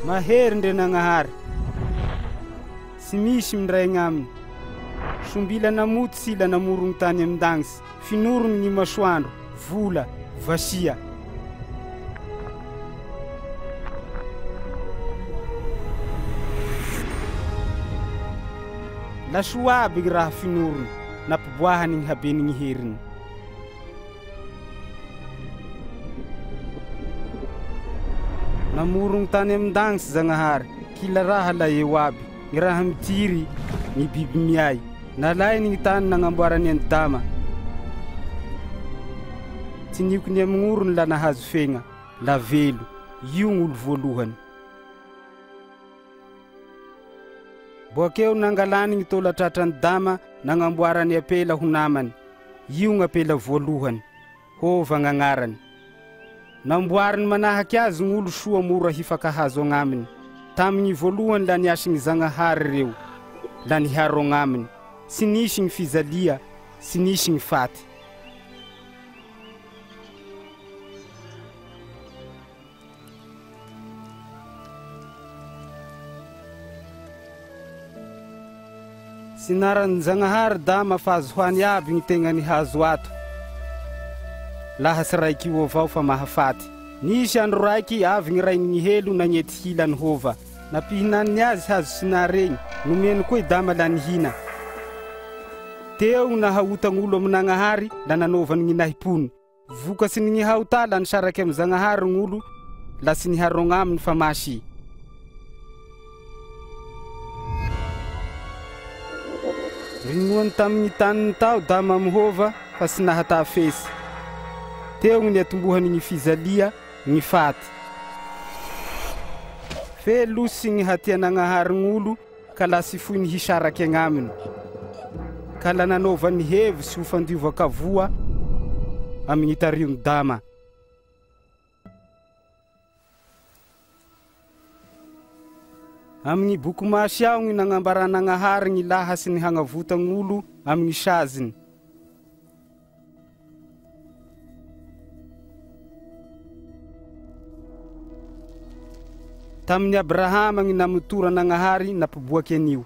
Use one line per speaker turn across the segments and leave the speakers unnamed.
Mahery Ndrenagnahary. Tsy misy mindray agnaminy. Sombila namotsy ila namorogny tany amin-dagnitsy, finorogny ny masoandro, vola, vasia. La soa aby gny raha finorony, nampiboahany gny haben'ny heriny. Namorogny tany amin-dagnitsy Zagnahary, kila raha la eo aby, ny raha mitiry, ny biby miay. Nalainy ny tany nagnamboarany an'i Dama. Tsy niokony amin'orony la nahazo fegna, la velo. Io gn'olo voalohany. Boakeo nangalany gny taolan-tratran'i Dama nagnamboarany apela ho namany. Io gn'apela voalohany. Hova gn'agnarany. Namboariny manahaky azy gn'olo soa mora hifankahazo agnaminy. Tamin'ny voalohany la niasigny Zagnahary reo, la niharo agnaminy. Tsy nisy gny fijalia, tsy nisy gny faty. Tsy naran-Jagnahary Dama fa azo hany aby gny tegnany hazo ato. Laha tsy raiky io avao fa mahafaty. Nisy andro raiky avy gny rain'ny helo nagnety hilany hova. Nampihinaniny azy hazo sinà regny, nomeny koa i Dama la nihina. Teo gny nahaotagn'olo aminagnahary la nanaovany gny nahipony. Vokatsy ny haota la nisaraky amy Zagnahary gn'olo la tsy niharogna aminy fa masy. Rinoany tamin'ny taniny tao Dama amy hova fa tsy nahatafesy. Teo gny niatombohany gny fijalia, gny faty. Fe losy gny hatianagnahary gn'olo ka la tsy foiny hisaraky agnaminy. Ka la nanaovany hevitsy ho fandiova-kavoa amin'ny tariony Dama. Amin'ny boky masy ao gny nagnambaranagnahary gny lahatsy ny hagnavota gn'olo amin'ny saziny. Tamin'ny Abrahama gny namotoranagnahary nampiboaky an'io.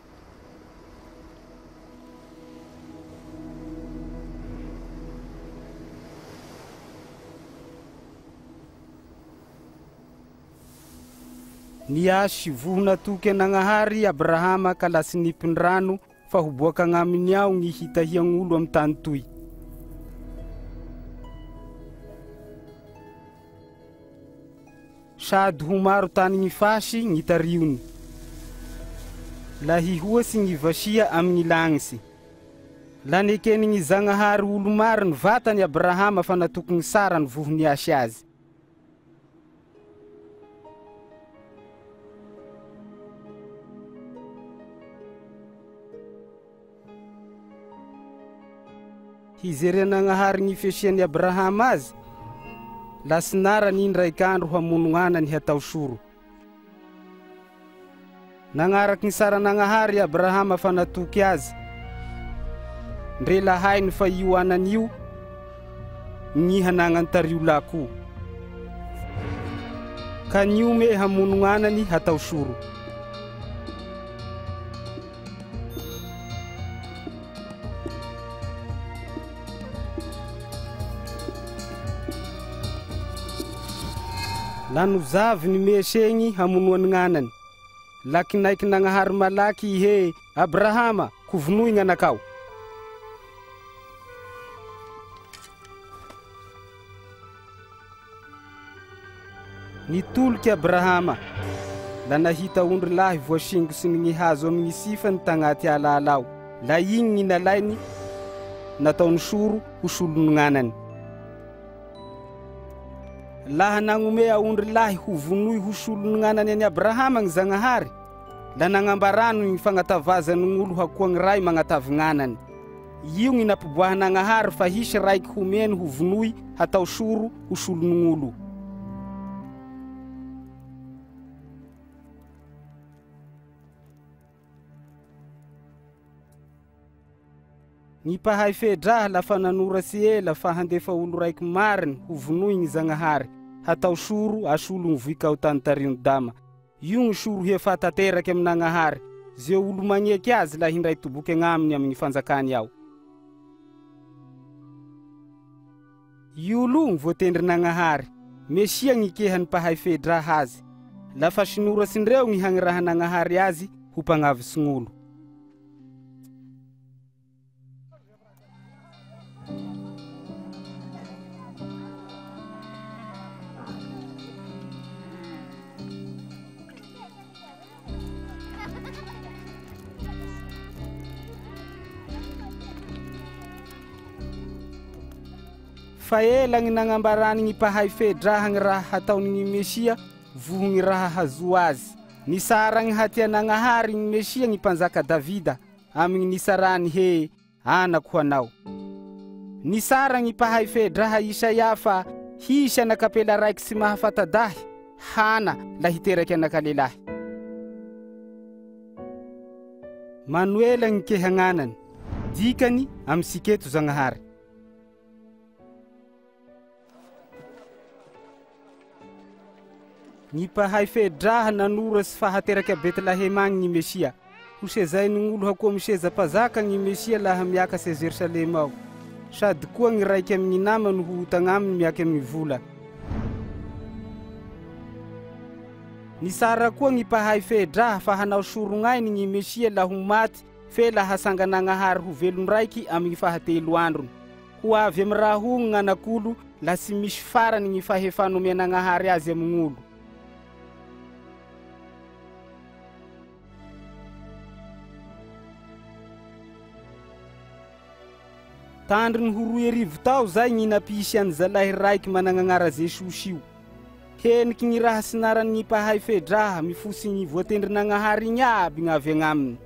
Niasy voho natoky anagnahary Abrahama ka la tsy nipin-drano fa ho boaka agnaminy ao gny hitahiagn'olo amy tany toy. Sady ho maro tany gny fasy gny tariony. La hihoatsy gny vasia amin'ny lagnitsy. La nekeny gny Zagnahary olo mariny vatany Abrahama fa natoky gny Sara ny voho niasy azy. Hijeren'Agnahary gny fesian'i Abrahama azy, la tsy narany indraiky andro hamonognanany hatao soro. Nagnaraky ny saran'Agnahary Abrahama fa natoky azy. Ndre lahainy fa io anany io gny hanagnany tario lako. Ka niome hamonognanany hatao soro. Nanozavy ny mesegny hamonoany gnanany. La kinaiky nagnahary malaky ihe Abrahama ko vonoy gn'anakao. Nitoliky Abrahama la nahita ondry lahy voasingosy ny hazo amin'ny sifany tagnaty alaala ao. La igny ny nalainy nataony soro ho solon'ny gnanany. Laha nagnome aondry lahy ho vonoy ho solon'ny gnanany an'i Abrahama gny Zagnahary, la nagnambarano gny fagnatavazany gn'olo hakoa gny ray magnatavy gnanany. Io gny nampiboahan'Agnahary fa hisy raiky homeny ho vonoy hatao soro ho solon'olo. Ny mpahay fedraha lafa nanoratsy ela fa handefa olo raiky mariny ho vonoy gny Zagnahary hatao soro asolo gny voikao tany tariony Dama. Io gny soro hiafa tanteraky amin'Agnahary, ze olo magneky azy laha hindray toboky agnaminy amin'ny fanjakany ao. Io olo gny voatendrin'Agnahary, Mesia gny ikehan'ny mpahay fedraha azy. Lafa sinoratsindreo gny hagnirahan'Agnahary azy ho mpagnavotsy gn'olo. Fa ela gny nagnambarany gny mpahay fedraha gny raha hataon'ny Mesia voho gny raha hazo azy. Nisara gny hatian'Agnahary gny Mesia gny mpanjaka Davida amin'ny nisarany he anako ho anao. Nisara gny mpahay fedraha Isaia fa hisy anak'ampela raiky tsy mahafata-dahy hana la hiteraky anaka lehilahy. Manoela gny kehagnanany, dikany amy siketo Zagnahary. Ny mpahay fedraha nanoratsy fa hateraky a Betlehema agny ny Mesia. Ho sezain'ny olo hakoa miseza mpazaka ny Mesia laha miakatry a Jerosalema ao. Sady koa gny raiky amin'ny namany ho otagnaminy miaky amin'ny vola. Nisara koa gny mpahay fedraha fa hanao sorognainy gny Mesia laha ho maty fe laha hasangan'Agnahary ho velon-draiky amin'ny fahatelo androny. Ho avy amy raha io gn'anak'olo laha tsy misy farany gny fahefa nomen'Agnahary azy amin'olo. Tandriny ho 2000 tao zay gny nampisy an'ny zalahy raiky managn'agnara Jesosy io. Heniky gny raha sinaran'ny mpahay fedraha mifosy gny voatendrin'Agnahary igny aby gny avy agnaminy.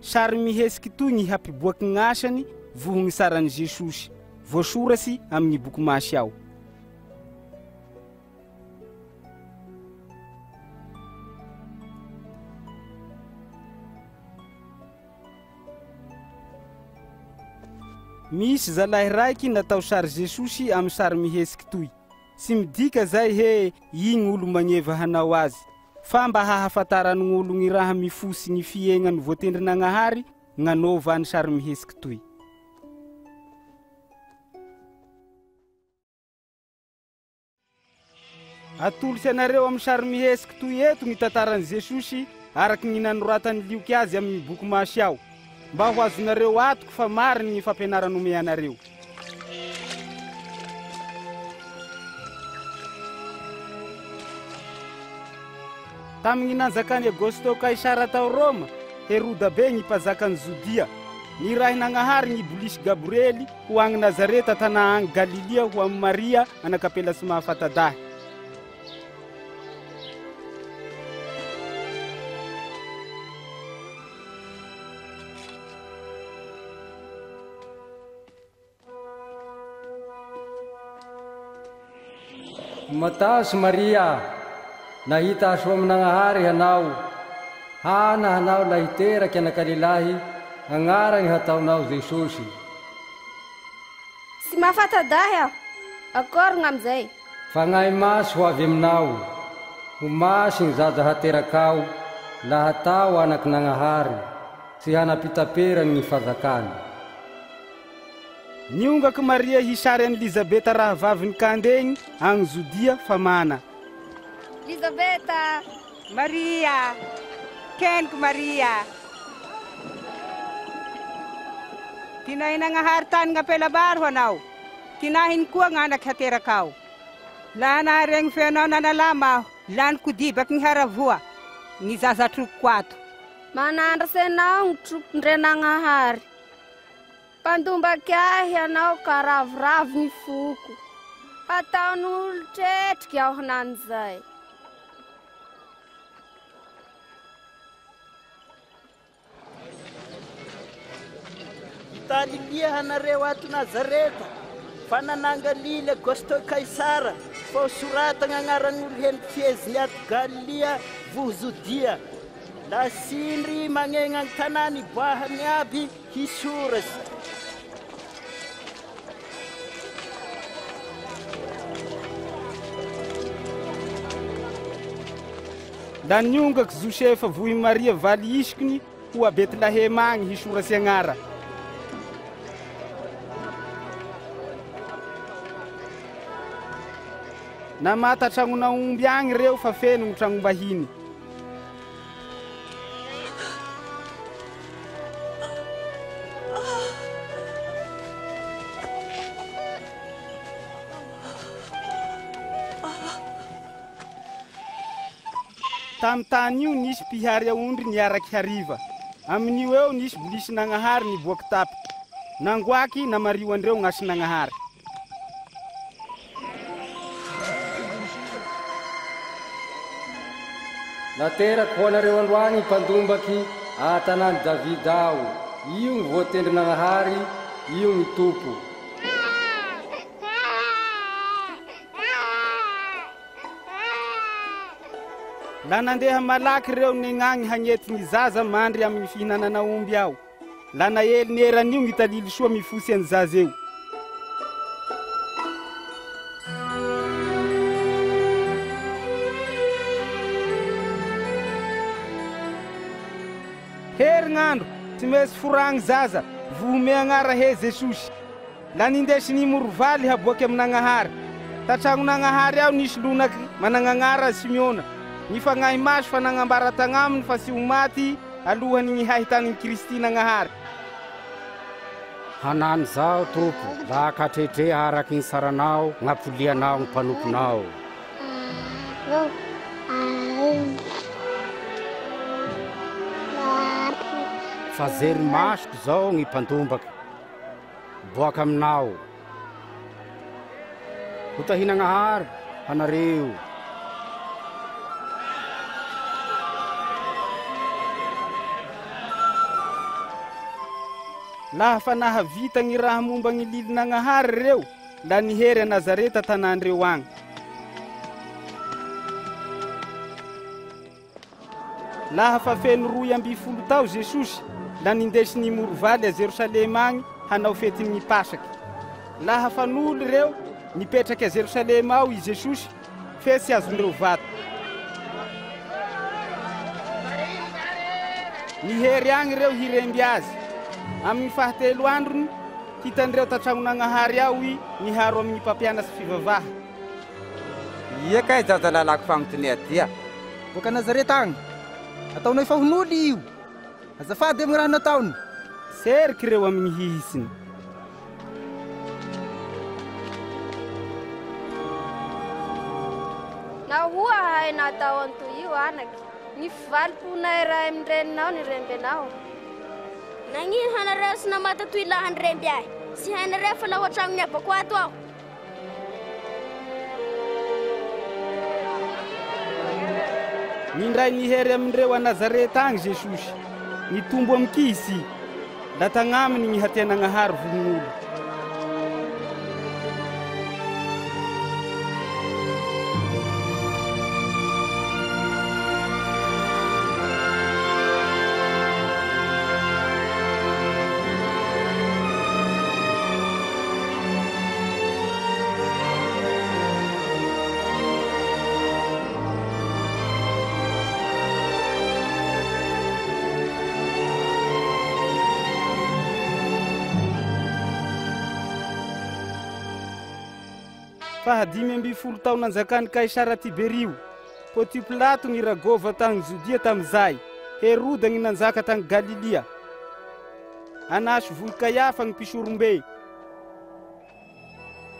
Sary mihesiky toy gny hampiboaky gn'asany voho gny saran'i Jesosy, voasoratsy amin'ny boky masy ao. Misy zalahy raiky natao sary Jesosy amy sary mihesiky toy. Tsy midika zay he igny olo magneva hanao azy, fa mba hahafantaran'olo gny raha mifosy gny fiaignany voatendrin'Agnahary gnanaova ny sary mihesiky toy. Atolotsy anareo amy sary mihesiky toy eto gny tantaran'i Jesosy araky gny nanoratan'ny Lioky azy amin'ny boky masy ao, mba ho azonareo atoko fa mariny gny fampianara nomeanareo. Tamin'ny nanjakany Augusto Kaisara tao Roma, Heroda be gny mpanjakan'i Jodia. Nirahin'Agnahary gny bolisy Gabriely ho agny Nazareta tanà agny Galilia ho amy Maria anak'ampela tsy mahafata-dahy.
Matasy Maria, nahita hasoa amin'Agnahary hanao, hana hanao lahiteraky anaka lehilahy, agnarany hataonao Jesosy.
Tsy mahafata-dahy aho, akory gn'amizay.
Fagnahy masy ho avy aminao, ho masy ny zaza haterakao, laha hatao anakin'Agnahary, tsy hanam-pitaperany ny fanjakany.
Niongaky Maria hisary an'i Elizabeta rahavaviny kandegny agny Jodia fa mana.
Elizabeta!
Maria! Keniko Maria! Tinahin'Agnahary tany gn'ampelabary ho anao. Tinahiny koa gn'anaky haterakao. Laha naharegny feonao nanalama aho, lany kodibaky gny haravoa, ny zaza trokoko ato.
Manandratsy anao gny trokon-dren'Agnahary. Mpandombaky ahy anao ka ravoravo ny foko. Hataon'olo tretriky aho hanan'izay.
Italilia hanareo ato Nazareta, fa nanangalily Augusto Kaisara, fa ho soratana agnaran'olo heniky fieziny ato Galilia voho Jodia. La sindry magnegna ny tanàna iboahany aby hisoratsy.
La niongaky Josefa vohy Maria valy isikiny ho a Betlehema agny hisoratsy agnara. Namata tragnon'aomby agny reo fa feno ny tragnom-bahiny. Tamy tany io nisy mpihary aondry niaraky hariva. Amin'io eo nisy bolisin'Agnahary niboaky tapiky. Nangoaky namario andreo gn'asin'Agnahary.
Naterako ho anareo androany mpandombaky atanany Davida ao. Io ny voatendrin'Agnahary, io ny Tompo.
La nandeha malaky reo negnagny hagnety ny zaza mandry amin'ny fihinanana omby ao. La naely neran'io ny talily soa mifosy any zaza eo. Herignandro tsy maintsy foragny zaza vohome agnara he Jesosy. La nindesy ny morovaly haboaky amin'Agnahary. Tatragnon'Agnahary ao nisy lonaky managn'agnara Simeona. Ny fagnahy maso fa nagnambara tagnaminy fa tsy ho maty alohany ny hahitany Kristy Nagnahary.
Hanany zao Tompo, laha katretre araky ny saranao gnapolianao ny mpanomponao. Fa zery masoko zao ny mpandombaky boaka aminao. Ho tahin'Agnahary anareo.
Laha fa nahavita ny raha momba ny lilin'Agnahary reo, la nihery a Nazareta tanàndreo agny. Laha fa feno 12 tao Jesosy, la nindesy ny morovaly a Jerosalema agny hanao fetin'ny Pasaky. Laha fa noly reo, nipetraky a Jerosalema ao i Jesosy, fe tsy azondreo vato. Nihery agny reo hiremby azy. Amin'ny fahatelo androny, hitandreo tatragnon'Agnahary ao i niharo amin'ny mpampianatsy fivavaha.
Ia kay zaza lalako fagnontenea dia.
Boaka Nazareta agny. Ataonao efa ho noly io. Azafady amin'ny raha nataony.
Seriky reo amin'ny hihisiny.
Nahoa hay natao antoy io anaky. Ny fivaliponay ray amin-dreninao ny rembenao.
Nagnino hanareo sy namata toy lahany remby ahy. Sy hainareo fa laha an-tragnony abako ato aho.
Nindray nihery amindreo a Nazareta agny Jesosy. Nitombo amikisy. La tagnaminy ny hatian'Agnahary vonin'olo. Faha 15 taona nanjakany Kaisara Tiberio, Pontio Pilato ny ragova tany Jodia tamizay, Heroda ny nanjaka tany Galilia. Anasy vohy Kaiafa ny mpisorombe.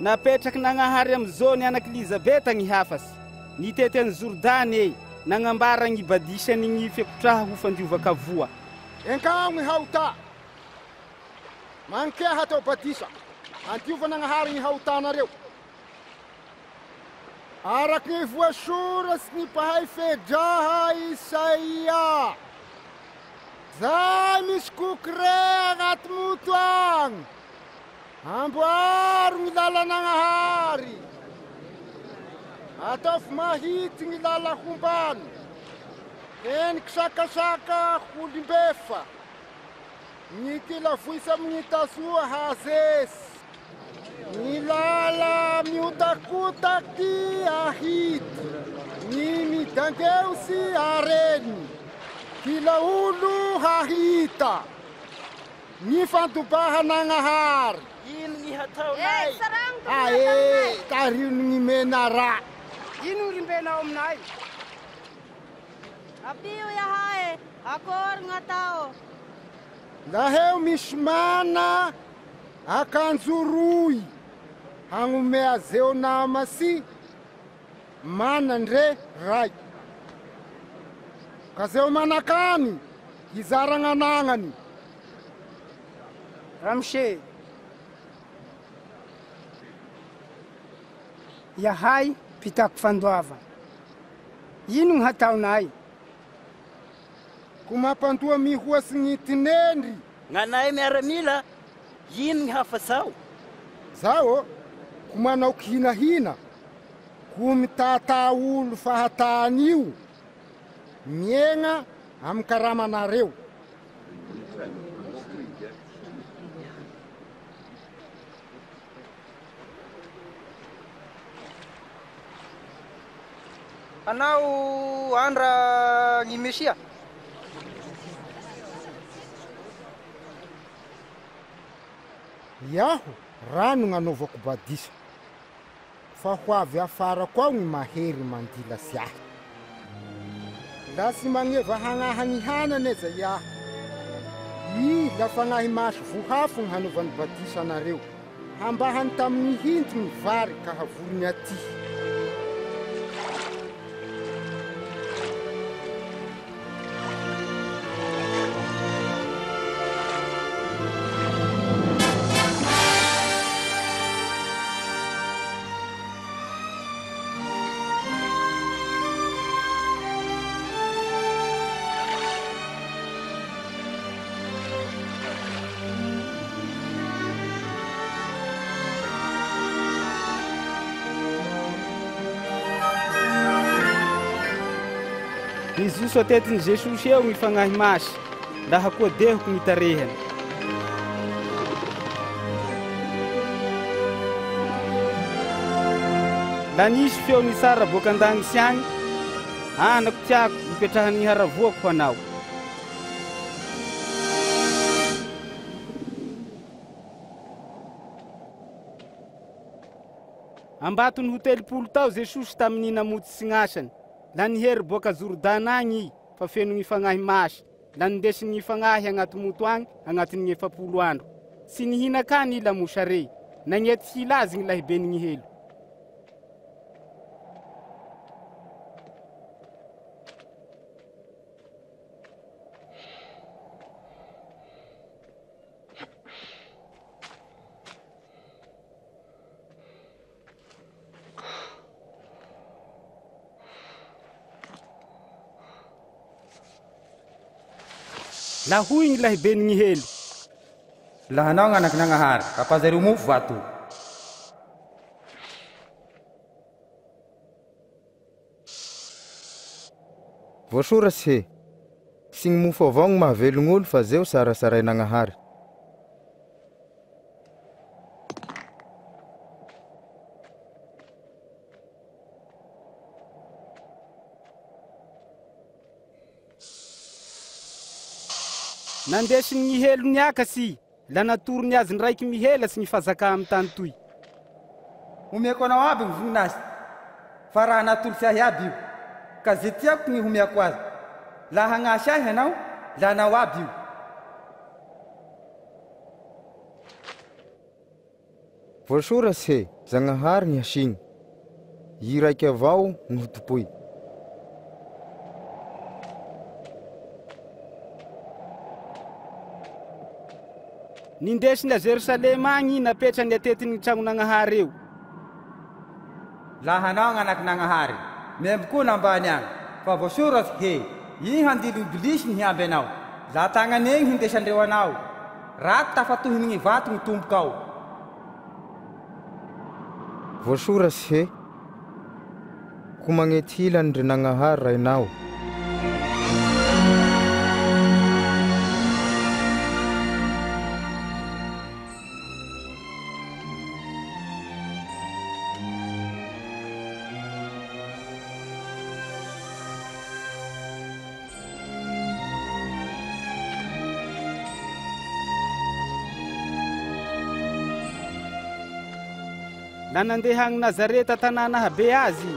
Napetraky Nagnahary amizao ny anaky Elizabeta ny hafasy. Nitety an'i Jordany e, nagnambara ny badisany ny fekotraha ho fandiovakavoa.
Enkao ny haota. Mankeha hatao batisa. Andiova Nagnahary ny haotanareo. Araky ny voasoratsy ny mpahay fedraha Isaia. Zay misy kokre agnaty moto agny. Amboaro ny lalan'Agnahary. Ataovy mahitsy ny lala hombany. Heniky sakasaka holimbefa. Ny ty lavoisa amin'ny tasoa hazesy. Ny lala miotakotaky ahidy, ny midangeo sy areny, kila olo hahita. Ny fandobahan'Agnahary.
Ino ny hataonay?
Ae, tarino ny menara.
Ino ny rimbenao aminay?
Ampio iahay e! Akory no atao?
Laheo misy mana akanjo roy hagnome azeo nama sy mana ndre ray. Ka zeo manakany hizara gn'anagnany.
Ramose, iahay mpitaky fandoava. Ino ny hataonay?
Ko mampandoa mihoatsy ny tinendry.
Gn'anay miaramila, ino ny hafa zao?
Zao, ko manao kihinahina, ko mitatà olo fahatany io, miegna amy karamanareo.
Anao andra ny Mesia.
Iaho rano gn'anaovako badisa, fa ho avy afarako ao ny mahery mandilasy ahy. La tsy magneva hagnaha ny hanany aza iaho. I la fagnahy masy vohafo ny hanaovany badisa anareo. Hambahany tamin'ny hinty ny vary ka havorony aty.
Nizoso atetin'i Jesosy eo ny fagnahy masy, laha koa dehoko ny tarehany. La nisy feo nisara boaka an-dagnitsy agny, anako tiako, ipetrahan'ny haravoako ho anao. Ambatony ho 30 tao Jesosy tamin'ny namotsy gn'asany. La nihery boaka Jordana agny i, fa feno ny fagnahy masy. La nindesin'ny fagnahy agnaty moto agny agnatin'ny 40 andro. Tsy nihinan-kany i lamosare, nagnety hila azy ny lahiben'ny helo. La hoy ny lahiben'ny helo.
Laha anao gn'anaky Nagnahary, ampazareo mofo vato.
Voasoratsy he, tsy ny mofo avao ny mahavelogn'olo fa zeo sarasarain'Agnahary.
Nandesin'ny helo niakasy, la natorony azy ndraiky mihelatsy ny fazaka amy tany toy.
Omeko anao aby ny voninahitsy, fa raha natolotsy ahy aby io, ka ze tiako ny homeako azy. Laha hagnasy ahy ianao, la anao aby io.
Voasoratsy he, Zagnahary ny hasigny, i raiky avao no ho tompoy.
Nindesiny a Jerosalema agny napetrany atetin'ny tragnon'Agnahary eo.
Laha anao gn'anaky Nagnahary, membo koa nambany agny, fa voasoratsy he, i handily ibilisy ny hiamby anao, la tagnany egny hindesandreo anao, raty tafatohiny gny vato gny tombokao.
Voasoratsy he, ko magnety hilany ndre Nagnahary rainao.
La nandeha agny Nazareta tanàna habe azy.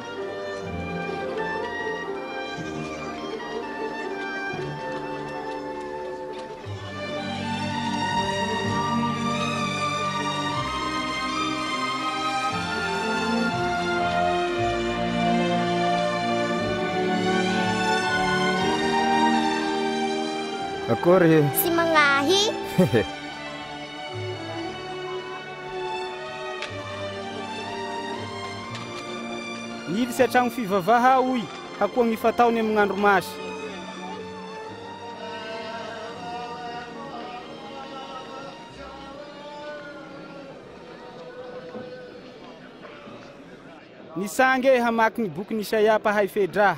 Akory e.
Tsy magnahy.
Niditsy an-tragno fivavaha hoy hakoa gny fataony amy gn'andro masy. Nisangy e hamaky ny bokin'i Isaia mpahay fedraha.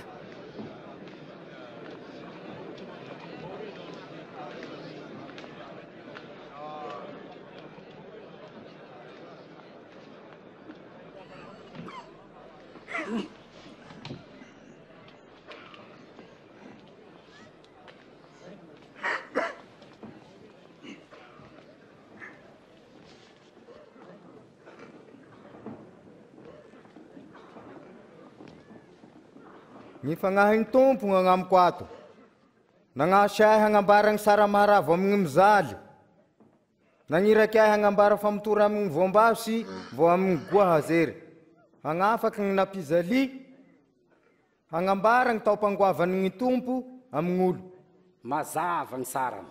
Ny fagnahin'ny Tompo no agnamiko ato. Nagnasy ahy hagnambara ny sara maharavo amin'ny mijaly. Nagniraky ahy hagnambara famotora amin'ny voambaho sy vao amin'ny goa hazery. Hagnafaky ny nampijalia, hagnambara ny taom-pangoavan'ny Tompo amin'olo.
Mazava ny sarany.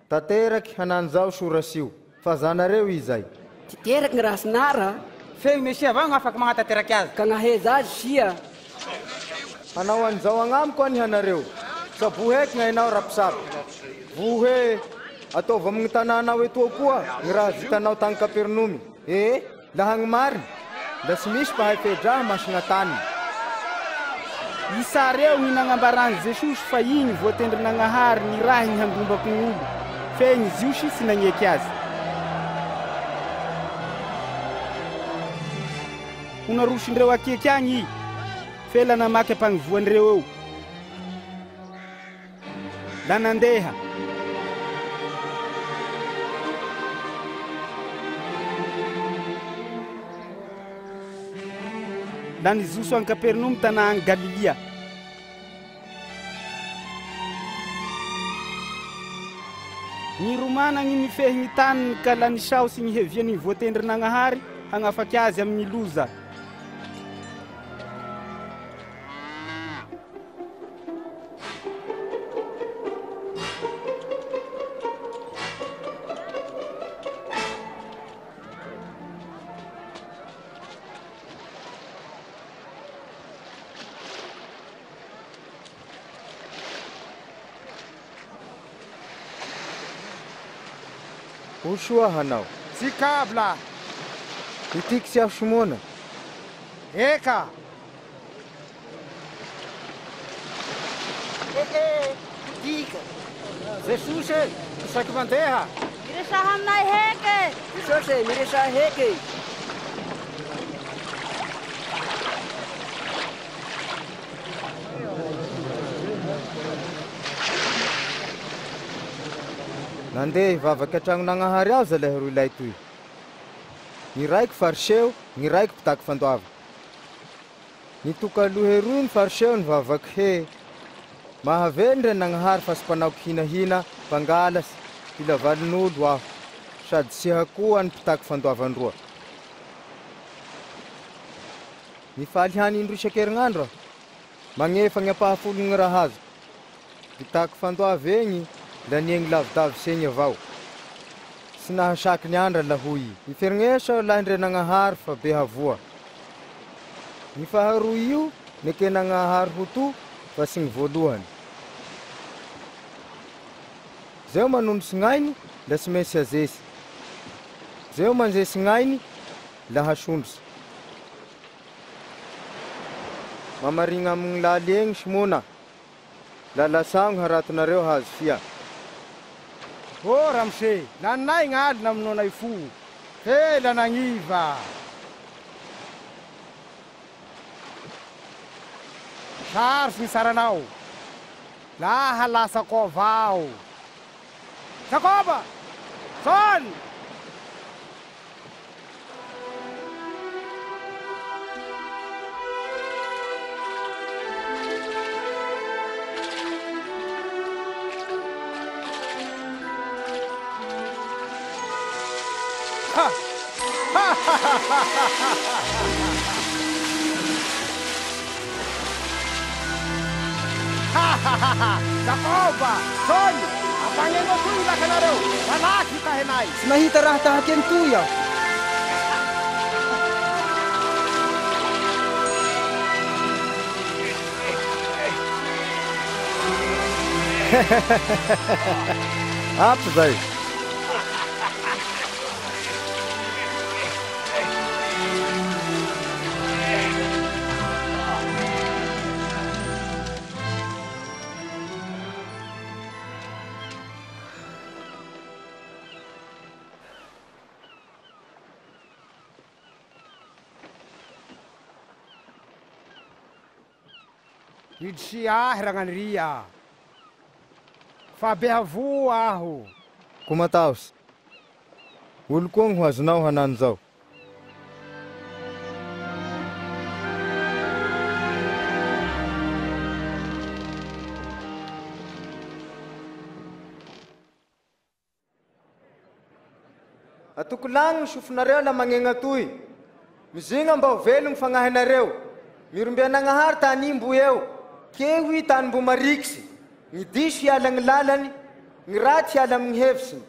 Tanteraky hanan'izao soratsy io, fa zanareo izay.
Tanteraky ny rasinara.
F'egny Mesia avao no afaky magnatanteraky azy.
Ka gnaheza azy sia.
Hanao an'izao agnamiko any hanareo, Tsaboho heky gn'ainao rapisapy. Voho hoe, Ataovy amin'ny tanànao etoa koa ny raha vitanao tagny Kapernomy. Ee, laha gny marina, la tsy misy mpahay fe-draha masigna tany.
I sary eo gny nagnambaran'i Jesosy fa igny voatendrin'Agnahary nirahiny handombako gn'olo, fe gny Jiosy tsy nagneky azy. Ho narosindreo akeky agny i, fe la namaky ampagnivoandreo eo. La nandeha. La nizoso agny Kapernaomy tanà agny Galilia. Ny Romana gny nifehy gny taniny ka la nisaosy gny hevian'ny voatendrin'Agnahary hagnafaky azy amin'ny loza.
Ho soa hanao.
Tsy kabla.
Hitikitsy aho Simona.
Eka.
Eh eh, dika.
Jesosy e, isaky mandeha.
Miresaha aminay heky e.
Jesosy e, miresaha heky e.
Nandeha hivavaky an-tragnon'Agnahary ao zalahy roy lahy toy. Ny raiky fariseo, ny raiky mpitaky fandoava. Nitoka aloha eroy ny fariseo nivavaky he, Mahavelo ndre Nagnahary fa tsy mpanao kihinahina, mpangalasy, mpila valin'olo aho, sady tsy hakoa ny mpitaky fandoavan-droa. Mifaly hany indroa isan-kerignandro aho, magnefa ny ampahafolon'ny raha azoko. Mpitaky fandoava egny, laniegny lavidavitsy egny avao. Tsy nahasaky ny andra la hoy i. Miferigneso lahy ndre Nagnahary fa be havoa. Ny faharoa io neken'Agnahary ho to fa tsy ny voalohany. Zeo manondrotsy gn'ainy la tsy maintsy azesy. Zeo manzesy gn'ainy la hasondrotsy. Mamarigna amigny laly egny Simona, la lasagno haratonareo hahazo fia.
Ô ramose, laninay gnaly namonoanay fo, fe la nagniva.
Sarotsy ny saranao. Laha lasako avao. Jakoba! Jaona! Ha! Ha ha ha ha ha! Ha ha ha ha! Jakoba! Jaona! Ampagnenao toy ny lakanareo! Malaky hitahenay!
Tsy nahita raha tahaky an'itoy aho.
Ampy zay!
Midisia ahy Ragnandria, fa be havoa aho.
Ko matahotsy. Olo koa gny ho azonao hanano zao. Atokolagno ny sofinareo la magnegna toy. Mizigna mba ho velo gny fagnahinareo. Mirombea Nagnahary tany mbo eo, keho i tany mbo marikitsy. Gny diso hiala gny lalany, gny raty hiala amy gny hevitsiny.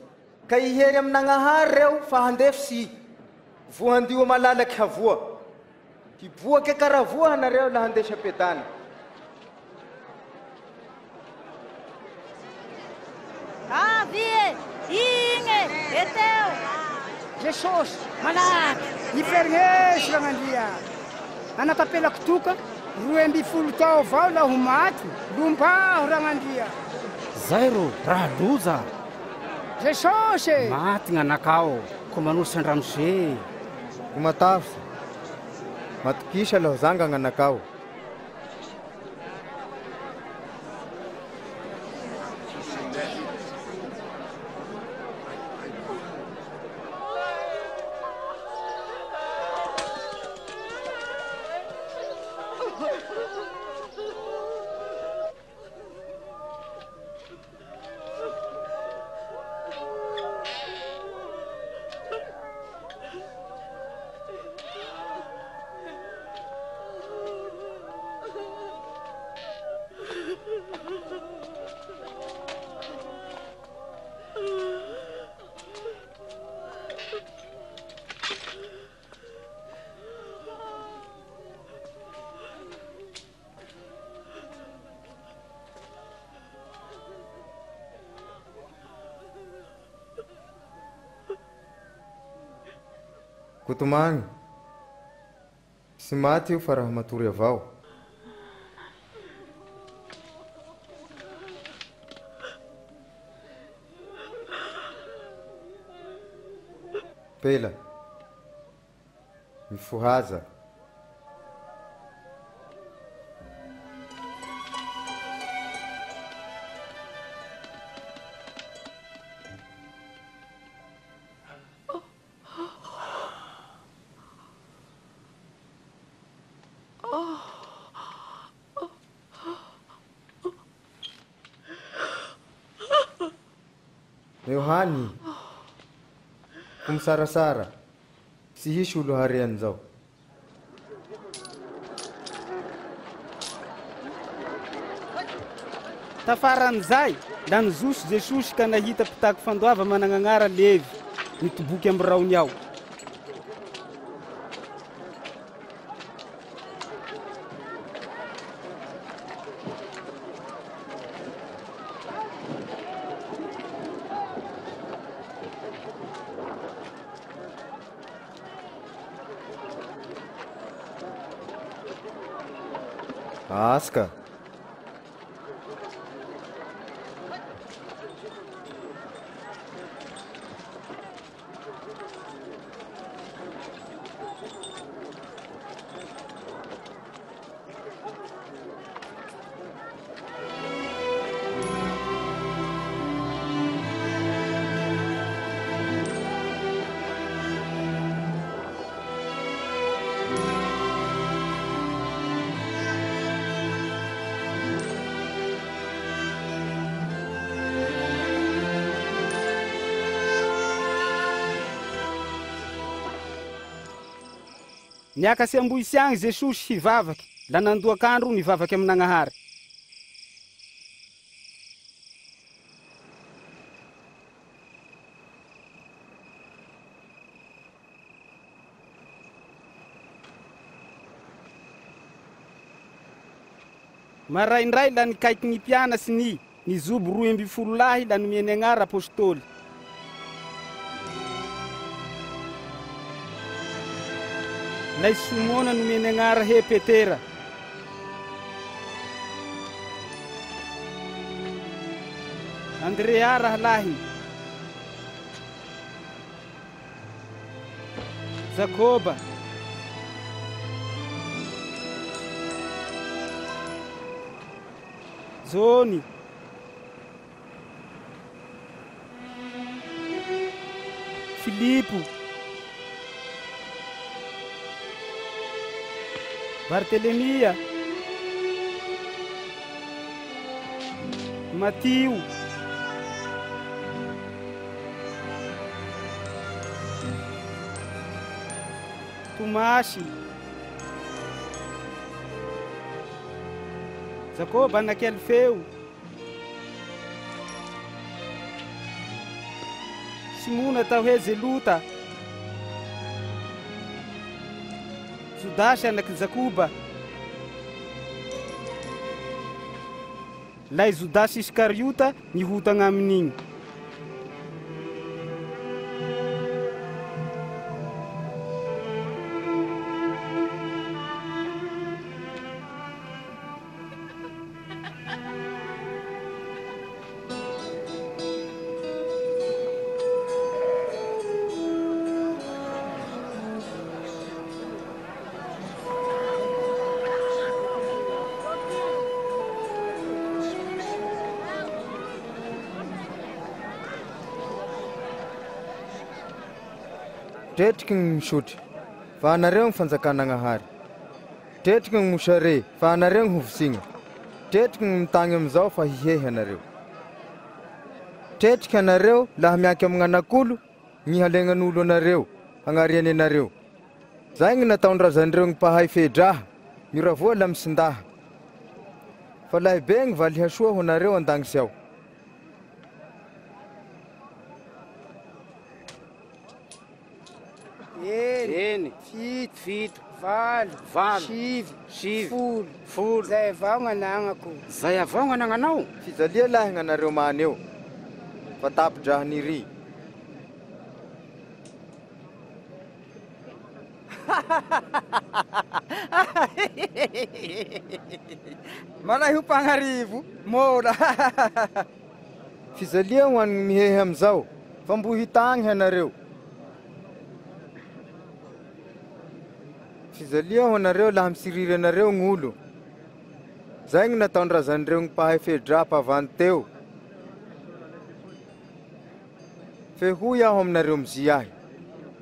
Ka hihery amy Nagnahary reo fa handefitsy i vohandio malalaky havoa. Hiboake karavoa hanareo la handesy am-piadana.
Avy e! Igny e! Eteo!
Jesosy, malaky! Niferignesy Ragnandria! Anak'ampelako toka, 12 tao avao la ho maty, lombaho Ragnandria!
Zay ro raha loza!
Jesosy e!
Maty gn'anakao, ko manosy an-dramose.
Ko matavy, matokisa laha zanga gn'anakao. Kotomagny, tsy maty io fa raha matory avao. Pela, mifohaza. Yohany, ko misarasara, tsy hisy olo hare an'izao.
Tafaran'izay, la nizoso Jesosy ka nahita mpitaky fandoava managn'agnara Levy, nitoboky amy raony ao.
Aska.
Niakasy ambohitsy agny Jesosy hivavaky, la nandoak'andro nivavaky amin'Agnahary. Maraindray la nikaiky ny mpianatsy ny nijobo 12 lahy la nomeny agnara apôstôly. Lay Simona nomeny agnara he Petera. Andrea rahalahiny. Jakoba. Jony. Filipo. Bartelemia. Matio. Tomasy. Jakoba anaky Alfeo. Simona atao hoe Zelota. Jodasy anaky Jakoba. Lay Jodasy Iskariota nihotagna amin'igny.
Tretriky ny misotry fa anareo ny fanjakan'Agnahary. Tretriky ny mosare fa anareo ny hovosigna. Tretriky ny mitagny amizao fa hihehy anareo. Tretriky anareo laha mianky amin'ny anak'olo ny halegnan'olo anareo hagnariany anareo. Zay ny nataon-drazandreo ny mpahay fedraha miravoa la misindaha. Fa lahibe ny valihasoa ho anareo an-dagnitsy ao.
Eny, 7,
7,
8,
8,
9,
9,
10,
10.
Zay avao gn'anagnako.
Zay avao gn'anagnanao?
Fijalia lahy gn'anareo many eo fa tapi-draha niry.
Malay ho mpagnarivo mora.
Fijalia ho an'ny mihehy amizao fa mbo hitagny anareo. Fijalia ho anareo laha misiriry anareo gn'olo. Zay gny nataon-drazandreo gny mpahay fedraha mpavandy teo. Fe hoy aho aminareo mizy ahy,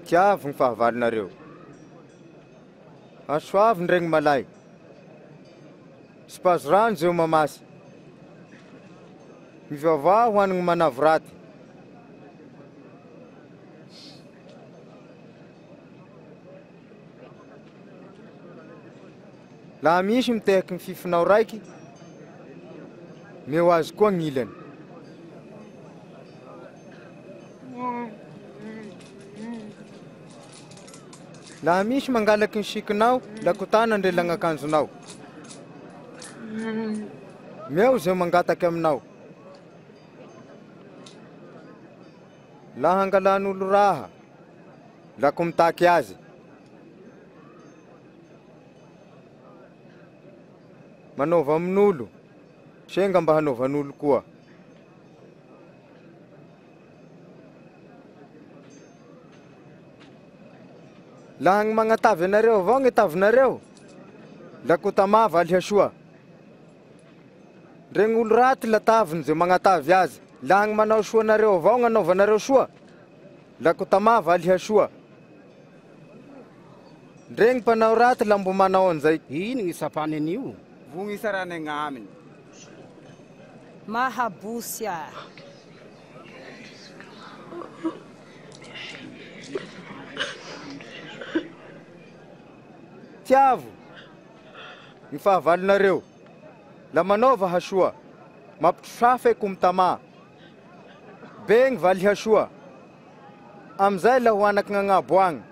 tiavo gny fahavalonareo. Asoavy ndregny malay. Sipazo rano zeo mamasy. Mivavaha ho an'ny manavo raty. Laha misy mitehaky ny fifinao raiky, meo azy koa gn'ilany. Laha misy mangalaky ny sikinao, lakotana ndre lagn'akanjonao. Meo zay mangataky aminao. Laha angalan'olo raha, lako mitaky azy. Manaova amin'olo, senga mba hanaovan'olo koa. Laha gny magnatavy anareo avao gny tavinareo, lako tamà valihasoa. Ndre gn'olo raty lataviny zay magnatavy azy. Laha gny manao soa anareo avao gnanaovanareo soa, lako tamà valihasoa. Ndre gny mpanao raty la mbo manao an'izay.
Ino gny sapany an'io?
Vogny isarany agnaminy.
Mahabosy ahy.
Tiavo ny fahavalonareo, la manaova hasoa, mampitrosafa e ko mitamà. Be gny valy hasoa, amizay la ho anaky gn'agnabo agny.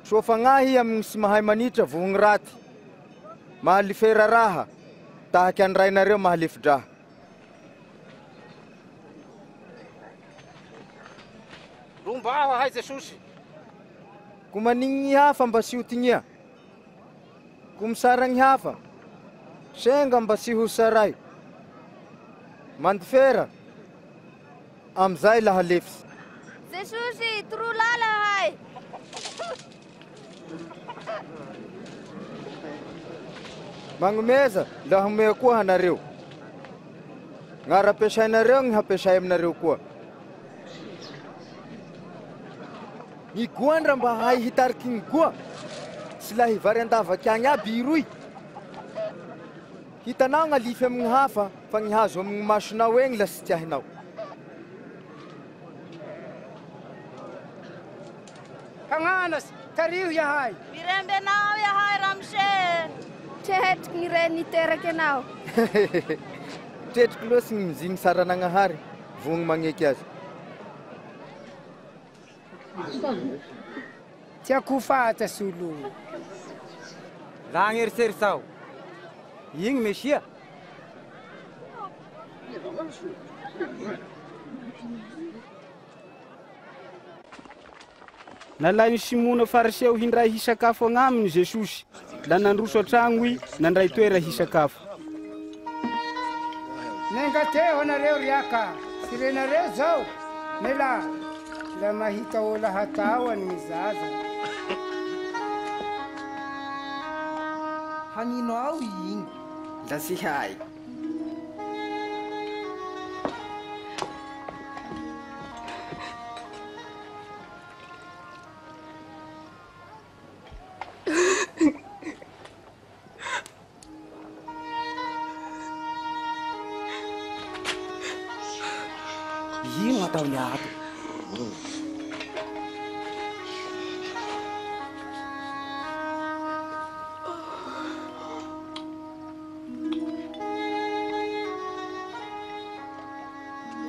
Soa fagnahy amy gny tsy mahay manitra voho gny raty, mahalifera raha, tahaky any rainareo mahalefi-draha.
Rombaho ahay Jesosy.
Ko manigny hafa mba tsy ho tignia. Ko misara gny hafa, senga mba tsy ho saray. Mandifera, amizay laha lefitsy.
Jesosy, toroa lala ahay.
Magnomeza, laha omea koa hanareo. Gn'ara ampiasainareo gny hampiasay aminareo koa. Ny goandra mba hahay hitariky gny goa, tsy laha hivary andavaky agny aby i roy. Hitanao gn'alify amy gny hafa, fa gny hazo amy gny masonao egny la tsy tiahinao.
Mpagnanatry, tariho iahay.
Miremby anao iahay ramose. Tretriky gny reny niteraky anao.
Tretriky loatsy gny mizigny saran'Agnahary, vogno magneky azy.
Tiako ho fantatsy olo.
Laha agneritseritsao, igny Mesia.
Nalain'i Simona Fariseo hindray hisakafo agnaminy Jesosy, la nandroso an-tragno i nandray toera hisakafo.
Nengateo anareo ry aka, tsy renareo zao? Mela, la mahita ola hatao any ny zaza.
Hagnino ao igny?
La tsy hay.
Ino ataony ato?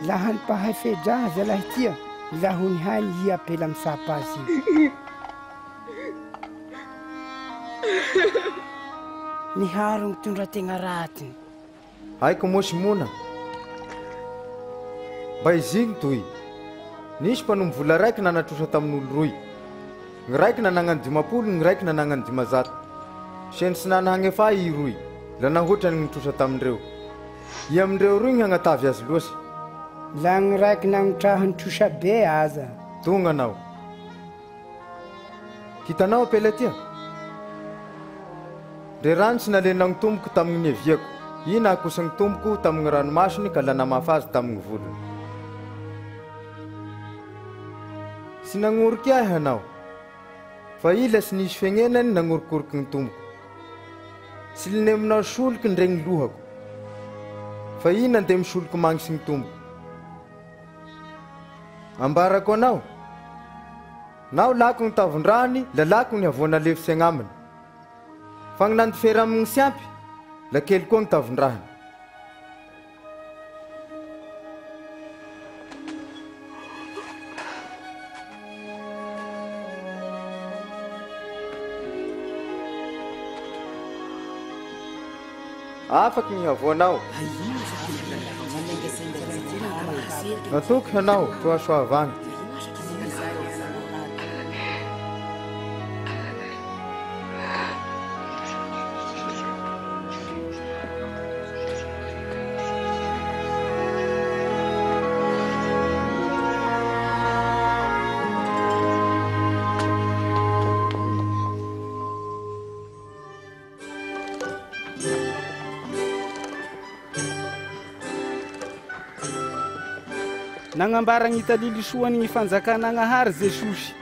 Laha ny mpahay fe-draha zalahy tia, la ho nihainy i ampela mitsapa azy io. Niharo nitondra tegna ratiny.
Haiko moa Simona. Mba izigny toy. Nisy mpanompo vola raiky nanatrosa tamin'olo roy. Gny raiky nanagnany 50, gny raiky nanagnany 500. Seny tsy nana hagnefa i roy, la nahotrany gny trosa tamindreo. Ia amindreo roy gny hagnatavy azy loasy?
La gny raiky nagnotrahany trosa be aza.
Tonga anao. Hitanao ampela tia? Ndre rano tsy nalenao gny tomboko tamin'ny niaviako. I nahakosa gny tomboko tamin'ny ranomasony ka la namafa azy tamin'ny volony. Tsy nagnoriky ahy hanao, fa i la tsy nisy fegnenany nagnorikoriky gny tomboko. Tsy lineminao soliky ndre gny lohako, fa i nandeha misoliky magnitsy gny tomboko. Ambarako anao, naho lako gny tavon-drahany, la lako gny havoana lefitsy agnaminy. Fa gny nandifera amigny tsy ampy, la kely koa gny tavon-drahany. Afaky ny havoanao. Natoky hanao soasoavagna.
Nagnambara gny talily soany gny fanjakan'Agnahary Jesosy.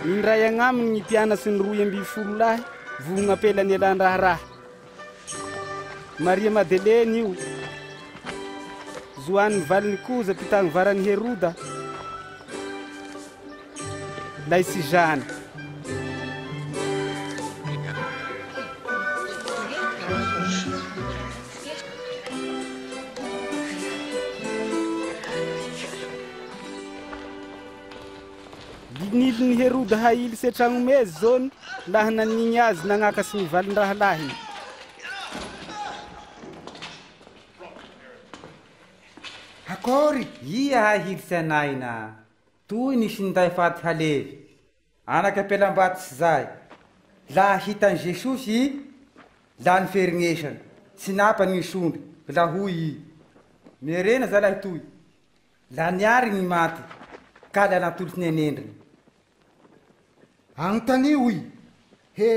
Nindray agnaminy gny mpianatsy ny 12 lahy vogn'ampela nialan-draharaha. Maria Madeleine io, Joany valiny koza mpitagny varan'i Heroda, lay sy Jeanne. Liniliny Heroda hailitsy an-tragnomezy Jaona laha nanigny azy nagnakatsy ny valin-drahalahiny.
Akory! Ia hahilitsy anay na toy nisy ninday faty halevy, anaky ampelambato tsy zay. Laha hitan'i Jesosy i, la niferignesany, tsy napany gny sondry, la hoy i, Miherena zalahy toy, la niary gny maty, ka la natolotry ny anendriny.
Anontanio i, He,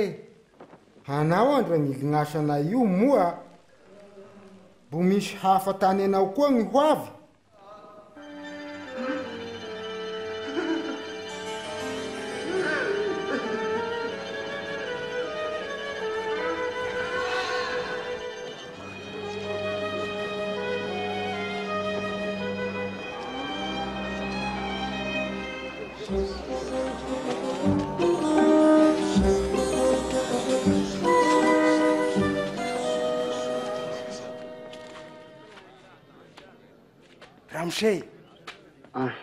hanao andra gny lignasanay io moa mbo misy hafa tany anao koa gny ho avy?
Ramose!
Ah.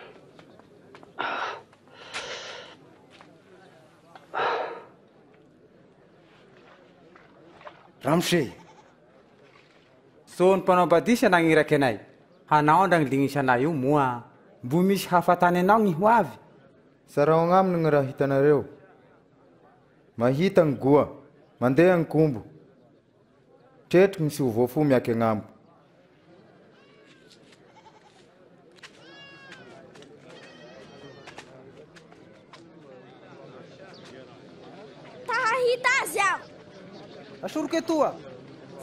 Ramose! Zao ny mpanao badisa nagniraky anay hanao andragny lignisanay io moa mbo misy hafa tany anao gny ho avy?
Zarao agnaminy gny raha hitanareo. Mahita gny goa, mandeha gny kombo, tretriky gny tsy ho voafo miaky agnamiko.
Ta hahita azy aho.
Asoriko etoa.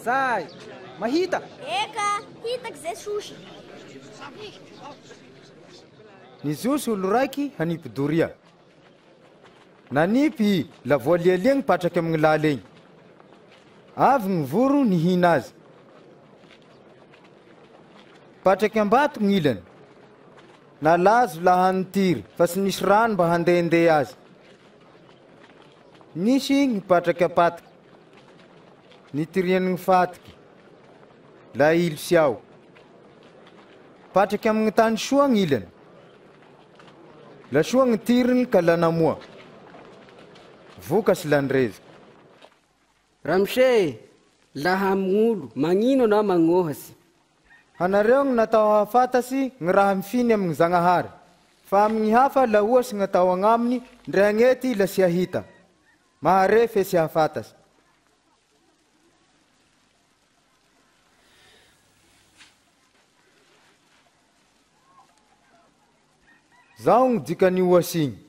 Zay. Mahita.
Eka, hitako Jesosy.
Nizoso olo raiky hanipy doria. Nanipy i la voalialia nipatraky amy gny lala egny. Avy gny voro nihina azy. Patraky ambato gny ilany. Nalazo laha nitiry fa tsy nisy rano mba handehandeha azy. Nisy gny patraky apatiky. Nitirian'ny gny fatiky. La ilo sy ao. Patraky amy gny tany soa gny ilany. La soa gny tiriny ka la namoa. Vokatry la nireziky.
Ramose, laha amin'olo, magnino anao magnohatsy?
Anareo gny natao hahafantatsy gny raha mifiny amy gny Zagnahary, fa amy gny hafa la ohatsy gny atao agnaminy ndre agnety la tsy hahita, mahare fe tsy hahafantatsy. Zao gny dikan'io ohatsy igny.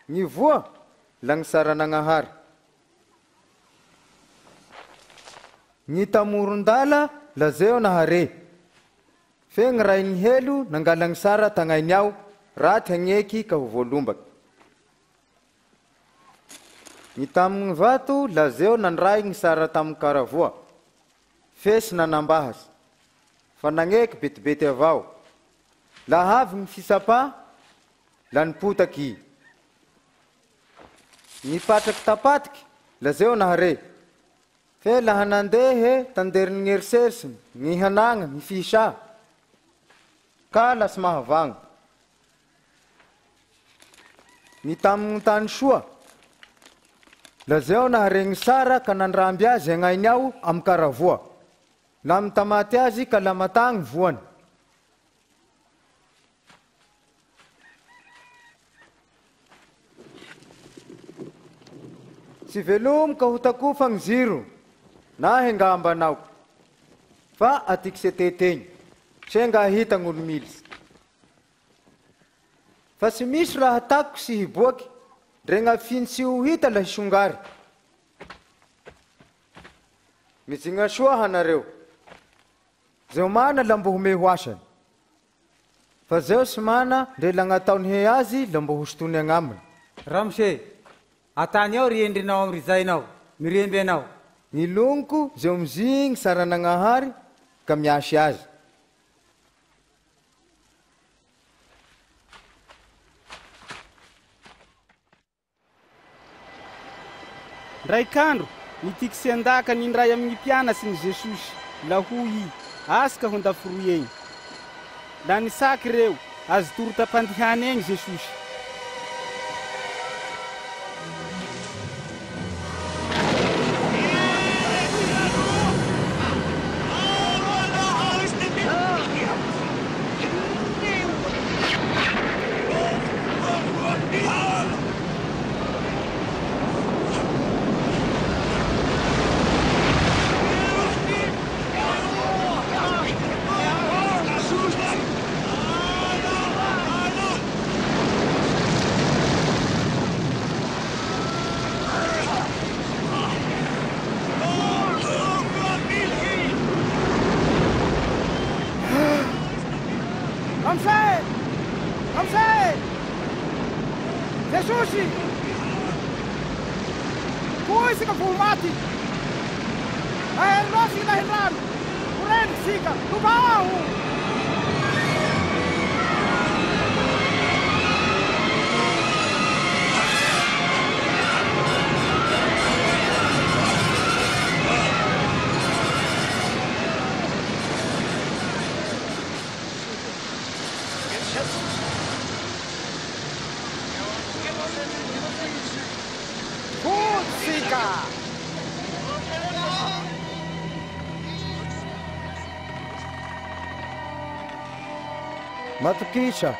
Gny voa la gny saran'Agnahary. Gny tamoron-dala la zeo nahare. Fe gny rain'ny helo nangala gny sara tagnainy ao, raty hagneky ka ho voalombaky. Ny tamin'ny vato lazeo nandray gny sara tamin'ny karavoa, fe tsy nanambahasy, fa nagneky betibety avao. Laha avy gny fitsapà, la nipotaky i. Nipatraky tapatiky, lazeo nahare, fe laha nandehe tanderin'ny gn'eriserisiny, gny hanagna, gny fihisà, ka la tsy mahavagno. Ny tamin'ny tany soa. Lazao naharegny sara ka nandramby azy agnainy ao amy karavoa. La mitamaty azy ka la matagny voany. Tsy velomy ka ho takofa gny ziro na hengambanao fa atikisetetegny senga ahita gn'olo militsy. Fa tsy misy raha takiko sy hiboaky, ndre gn'afiny tsy ho hita la hisongary. Mijigna soa hanareo. Zeo mana la mbo homey ho asany. Fa zeo tsy mana, ndre la gn'ataony he azy la mbo hosotony agnaminy.
Ramose, atany ao ry endrinao amy ry zainao, miremby anao.
Ny loniko zeo mizigny saran'Agnahary ka miasy azy.
Ndraik'andro, Nitikisy andaka nindray amin'ny mpianatsy ny Jesosy, la hoy i, asika ho andaforoy egny. La nisaky reo, azo toro tampandihany egny Jesosy.
Ramse! Ramse! Jesosy! Koa isika vao maty! Ahery sika lahindrano! Ho sika! Lovao! Fotsika!
Matokisa.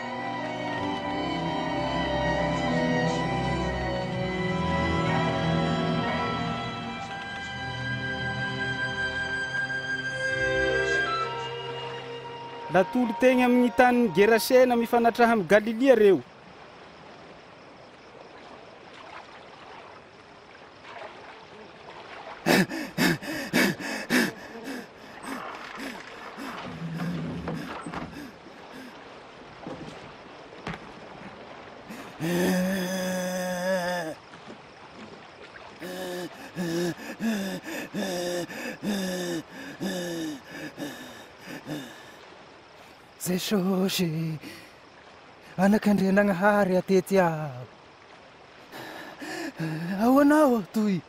Latolo tegny amin'ny tanin'ny Gerasena mifanatraha amin'ny Galilia reo.
Jesosy, anak'Andrianagnahary atety aho. Ao anao aho toy.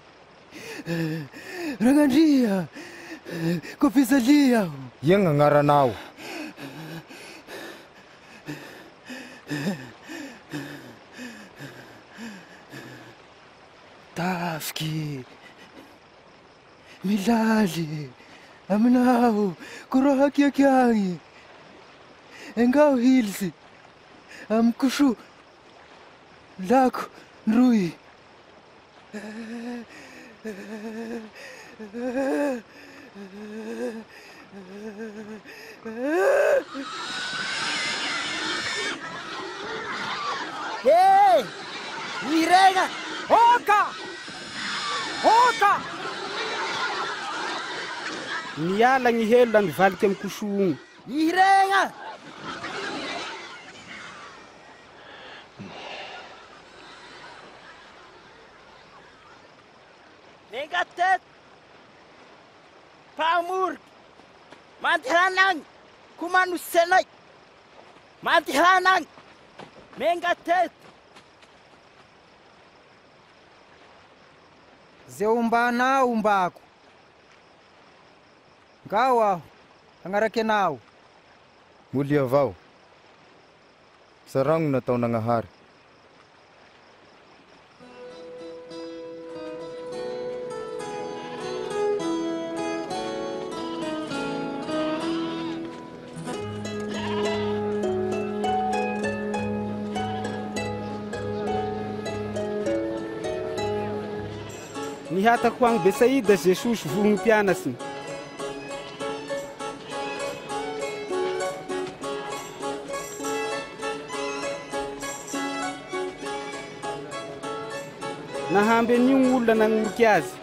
Ragnandria, kofizalia aho.
Ia gn'agnaranao?
Tafiky, milaly, aminao, koroha kiakiagny. Engao hilitsy, amy koso, lako, ndroy.
Hey! Miregna!
Oka! Oka!
Niala gny helo la nivaliky amy koso ogny.
Miregna! Mengatet! Mpamoriky! Mandehana agny! Ko manosy anay! Mandehana agny! Mengatet!
Zay ombanao ombako. Ngao aho, hagnaraky anao.
Molia avao. Saragno nataonagnahary.
Nihatako agny Betsaida Jesosy vohogny mpianatsiny. Nahamby an'io gny olona nagnoriky azy.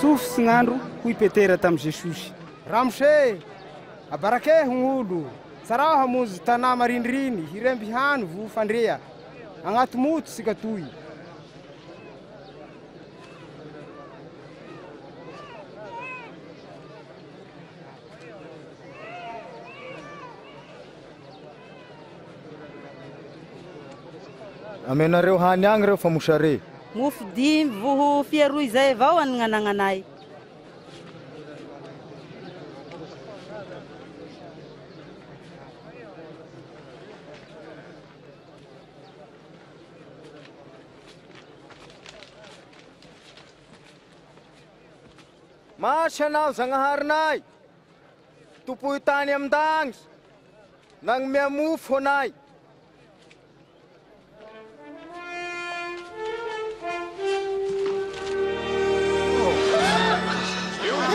Sofosy gn'andro, hoy Petera tamin'i Jesosy.
Ramose, abarakeho gn'olo.
Tsarao hamonjy tanà marindriny hiremby hany vo fandrea. Agnaty moto sika toy.
Amenareo hany agny reo fa mosare.
Mofo dimy voho fiaroy zay avao anagnanay.
Masy anao Zagnaharinay, tompoy tany amin-dagnitsy, nagnome mofo ho anay.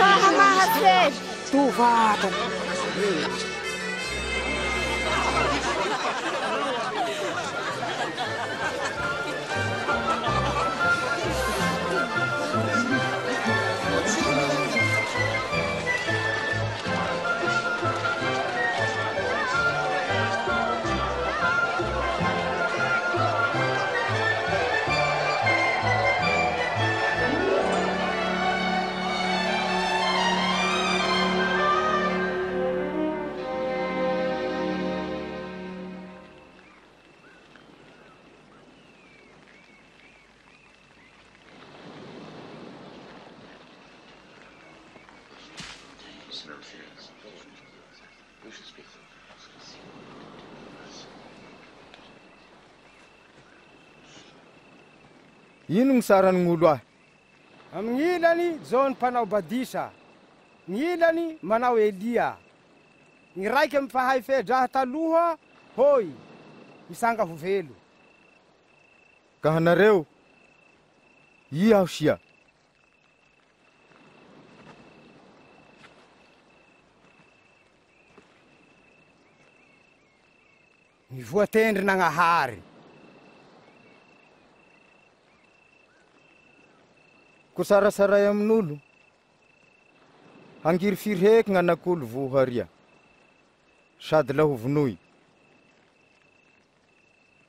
Raha mahafehy.
Tovata.
Ino gny saran'olo ahy?
Amin'ny ilany Jaona mpanao badisa, ny ilany manao Elia. Ny raiky amin'ny mpahay fedraha taloha hoy misanga ho velo.
Ka anareo, ia aho sia?
Ny voatendry Nagnahary.
Ko sarasaray amin'olo, hangirifiry heky gn'anak'olo voharia, sady la ho vonoy.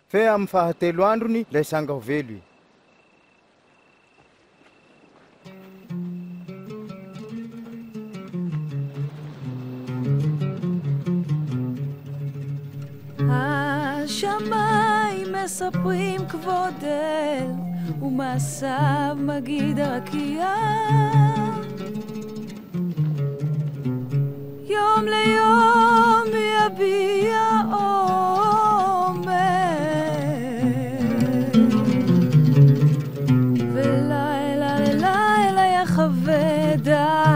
Fe amin'ny fahatelo androny lay sanga ho velo i.
השמיים מספרים כבוד אל, ומעשיו מגיד הרקיע. יום ליום יביע אומר, ולילה ללילה יחווה דעת.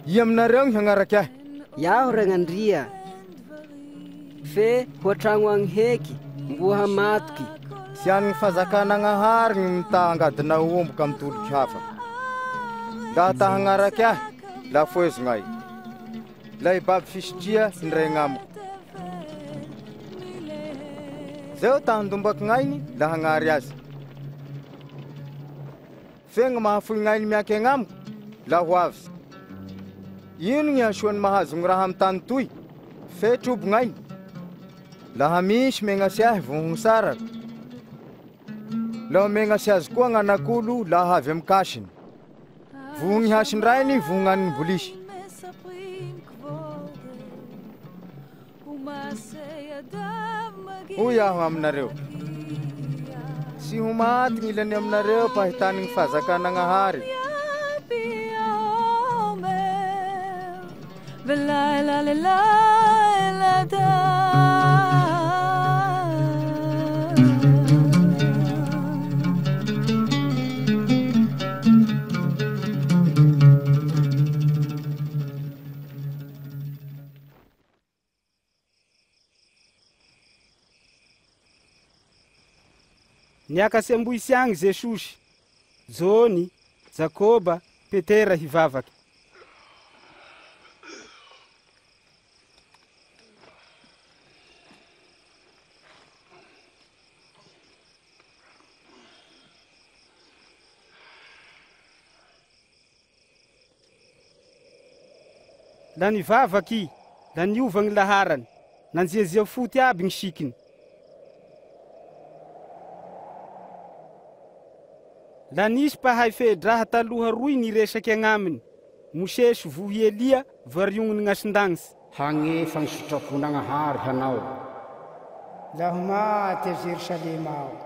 Ia aminareo gny hagnaraky ahy?
Iaho Ragnandria, fe ho an-tragno agny heky mbo hamatoky.
Tsy an'ny fanjakanagnahary gny mitaha angadina omby ka mitoliky hafa. Laha ta hagnaraky ahy, la fohezo gn'ay. La hibaby fisitria hindray agnamiko. Zeo ta handombaky gn'ainy la hagnary azy. Fe gny mahafoy gn'ainy miaky agnamiko, la ho avy. Ino gny hasoany mahazo gny raha amy tany toy? Fe trobo gn'ainy. Laha misy megnasy ahy vohogny saraka. Laha megnasy azy koa gn'anak'olo laha avy amy kasiny. Vohogny hasin-drainy vohognaniny bolisy. Hoy aho aminareo, tsy ho maty gny ilany aminareo mpahitany gny fanjakanagnahary.
ולילה ללילה דם.
Niakasy ambohitsy agny Jesosy, Jony, Jakoba, Petera hivavaky. La nivavaky i, la niova gny laharany, nanjiazia foty aby gny sikiny. La nisy mpahay fedraha taloha roy niresaky agnaminy, Mosesy vohy Elia variognony gn'asin-dagnitsy.
Hagnefa gny sitrapon'Agnahary hanao.
Laha ho maty a Jerosalema ao.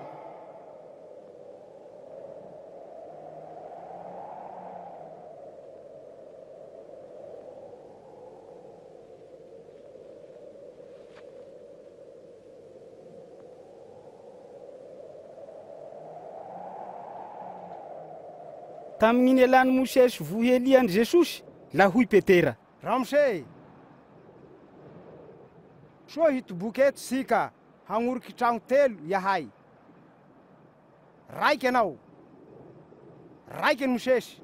Tamin'iny elan'i Mosesy vohy Elia an'i Jesosy, la hoy Petera.
Ramose, soa hitoboky eto sika hagnoriky tragno telo iahay. Raiky anao, raiky an'i Mosesy,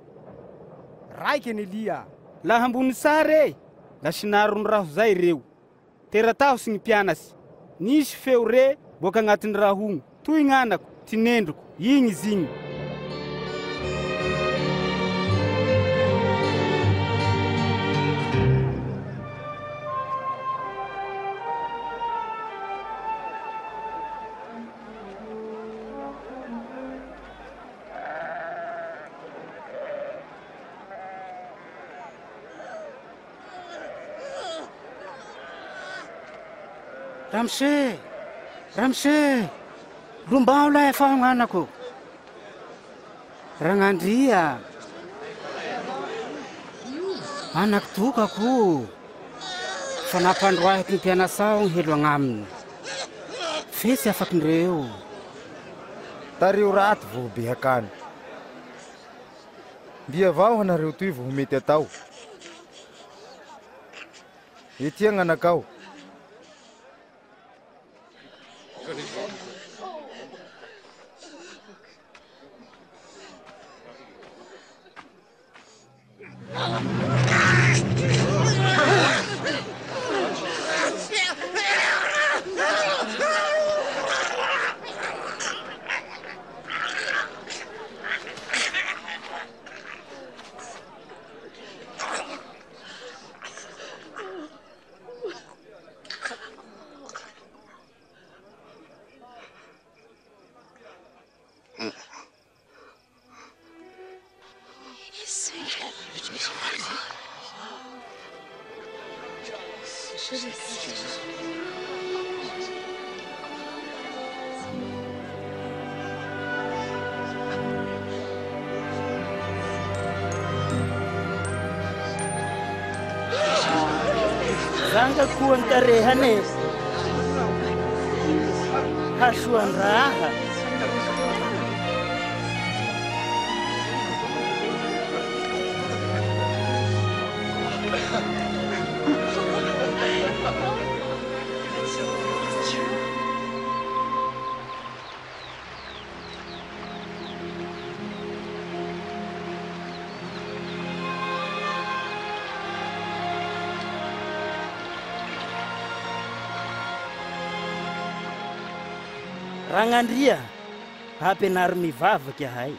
raiky an'i Elia.
Laha ambony sary e, la sinarony raho zay reo. Terataho sy gny mpianatsy. Nisy feo re boaka agnatin'ny rahogno, toy gn'anako, tinendriko, igny izy igny.
Ramose! Ramose! Lombaho lahy afaho gn'anako. Ragnandria! Anako tokako o! Fa nampandroahiko ny mpianasao ny helo agnaminy. Fe tsy afak'indreo.
Tariho raty voho be hakany. Mbia avao hanareo toy vo ho mety atao. Etia gn'anakao.
Zanga koa ny tarehany e. Hasoan-draha. Ragnandria, ampianaro mivavaky ahay.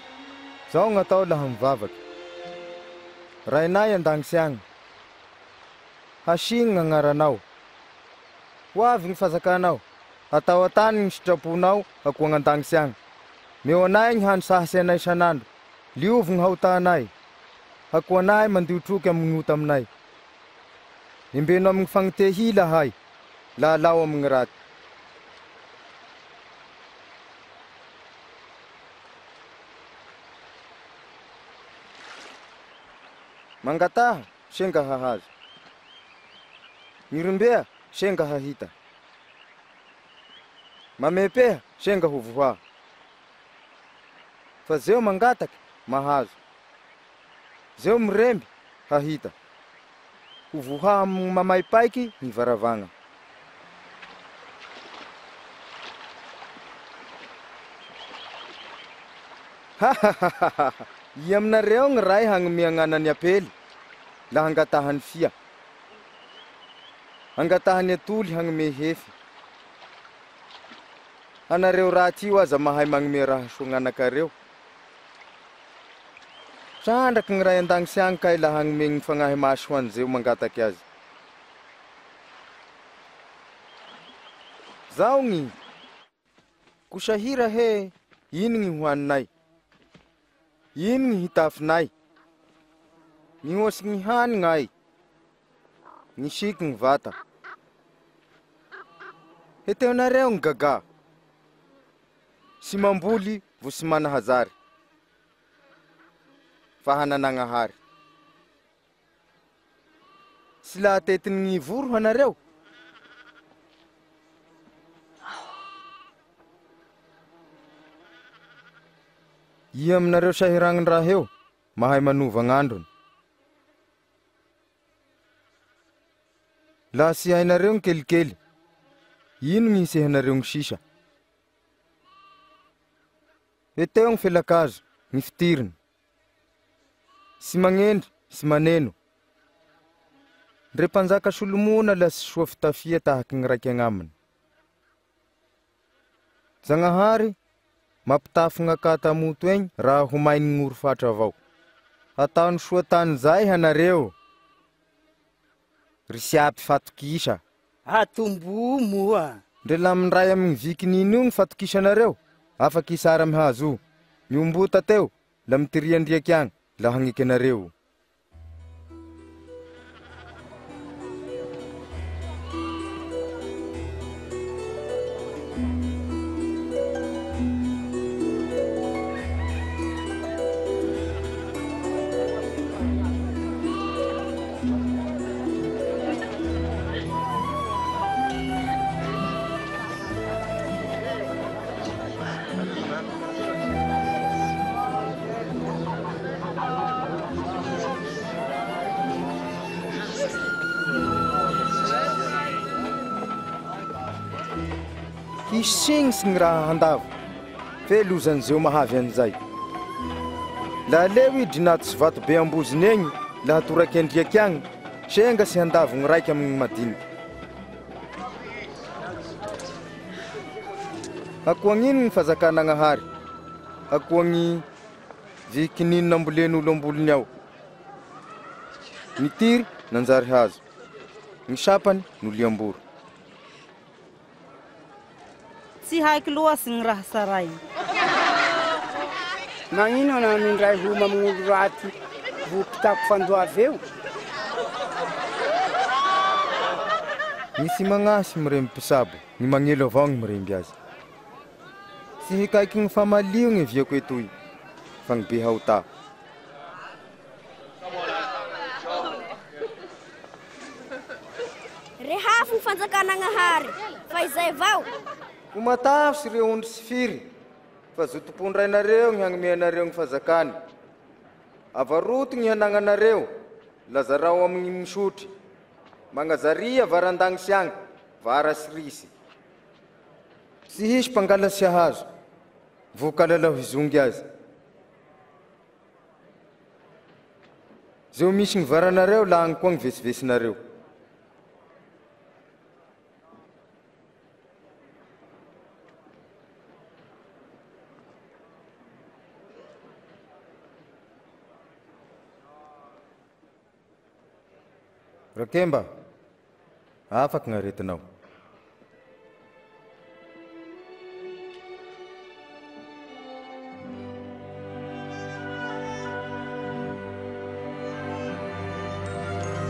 Zao gn'atao laha mivavaky. Rainay an-dagnitsy agny, hasigny gn'agnaranao. Ho avy gny fanjakanao, hatao an-tany gny sitraponao akoa gn'an-dagnitsy agny. Meo anay gny hany sahasy anay isan'andro, liovy gny haotanay, hakoa anay mandio troky amy gny ota aminay. Embeno amy gny fagnite hila ahay, la alao amy gny raty. Mangataha, senga hahazo. Mirombea, senga hahita. Mamepeha, senga ho voha. Fa zeo mangataky, mahazo. Zeo miremby, hahita. Ho voha amy mamaipaiky ny varavagna. Hahahaha! Ia aminareo gny ray hagnome agnanany apely, laha angatahany fia? Angatahany atoly hagnome hefy. Anareo raty io aza mahay magnome raha soa gn'anakareo. Trandraky gny Ray an-dagnitsy agny kay laha hagnome gny Fagnahy Masy ho an'izeo mangataky azy. Zao gny, ko sahira he, ino gny hohaninay? Ino gny hitafinay? Mihoatsy gny hany gn'ay, gny siky gny vata. Heteonareo gny gaga, tsy mamboly vo tsy mana hajary, fa hananagnahary. Tsy laha tetin'ny voro hanareo? Ia aminareo sahiragnin-draha eo mahay manova gn'androny? Laha tsy hainareo gny kelikely, ino gny hisehanareo gny sisa? Heteo gny felakazo, gny fitiriny. Tsy magnendry, tsy maneno. Ndre mpanjaka Solomona la tsy soa fitafia tahaky gny raiky agnaminy. Zagnahary mampitafy gn'akata amoto egny raha ho mainy gn'oro fatra avao. Hataony soa tany zay hanareo, ry siapy fatokisa.
Atomboho moa.
Ndre la mindray amy gny vikin'ino io gny fatokisanareo, afaky hisara amy hazo io. Miombota teo, la mitiriandriaky agny, la hagneky anareo. Hisy gny raha handavo, fe lozan'izeo mahavy an'izay. Laha aleo i drinato sy vato be ambozony egny, laha toraky andriaky agny, senga sy handavo gny raiky amy gny madiniky. Akoagn'ino gny fanjakan'Agnahary? Akoagny vy kininy nambolen'olo ambolony ao. Nitiry nanjary hazo, gny sampany noliam-boro.
Tsy haiko loatsy gny raha tsaray.
Magnino anao mindray homa amin'olo raty vo mpitako fandoavy eo?
Gny tsy magnahy sy miremby mpisabo, gny magnelo avao gny miremby azy. Tsy hikaiky gny famalio gny viako etoy, fa gny be haotà.
Rehafo ny fanjakan'Agnahary, fa izay avao.
Ho matavy reo ondry sy firy, fa zotom-pon-drainareo gny hagnome anareo gny fanjakany. Avaroto gny hanagnanareo, lazarao amy gny misotry. Magnazaria varan-dagnitsy agny, vara sy risy. Tsy hisy mpangala sy hahazo, vokalalao hizongy azy. Zeo misy gny varanareo, laha agny koa gny vetsivetsinareo. Rakemba, afaky gny aretinao.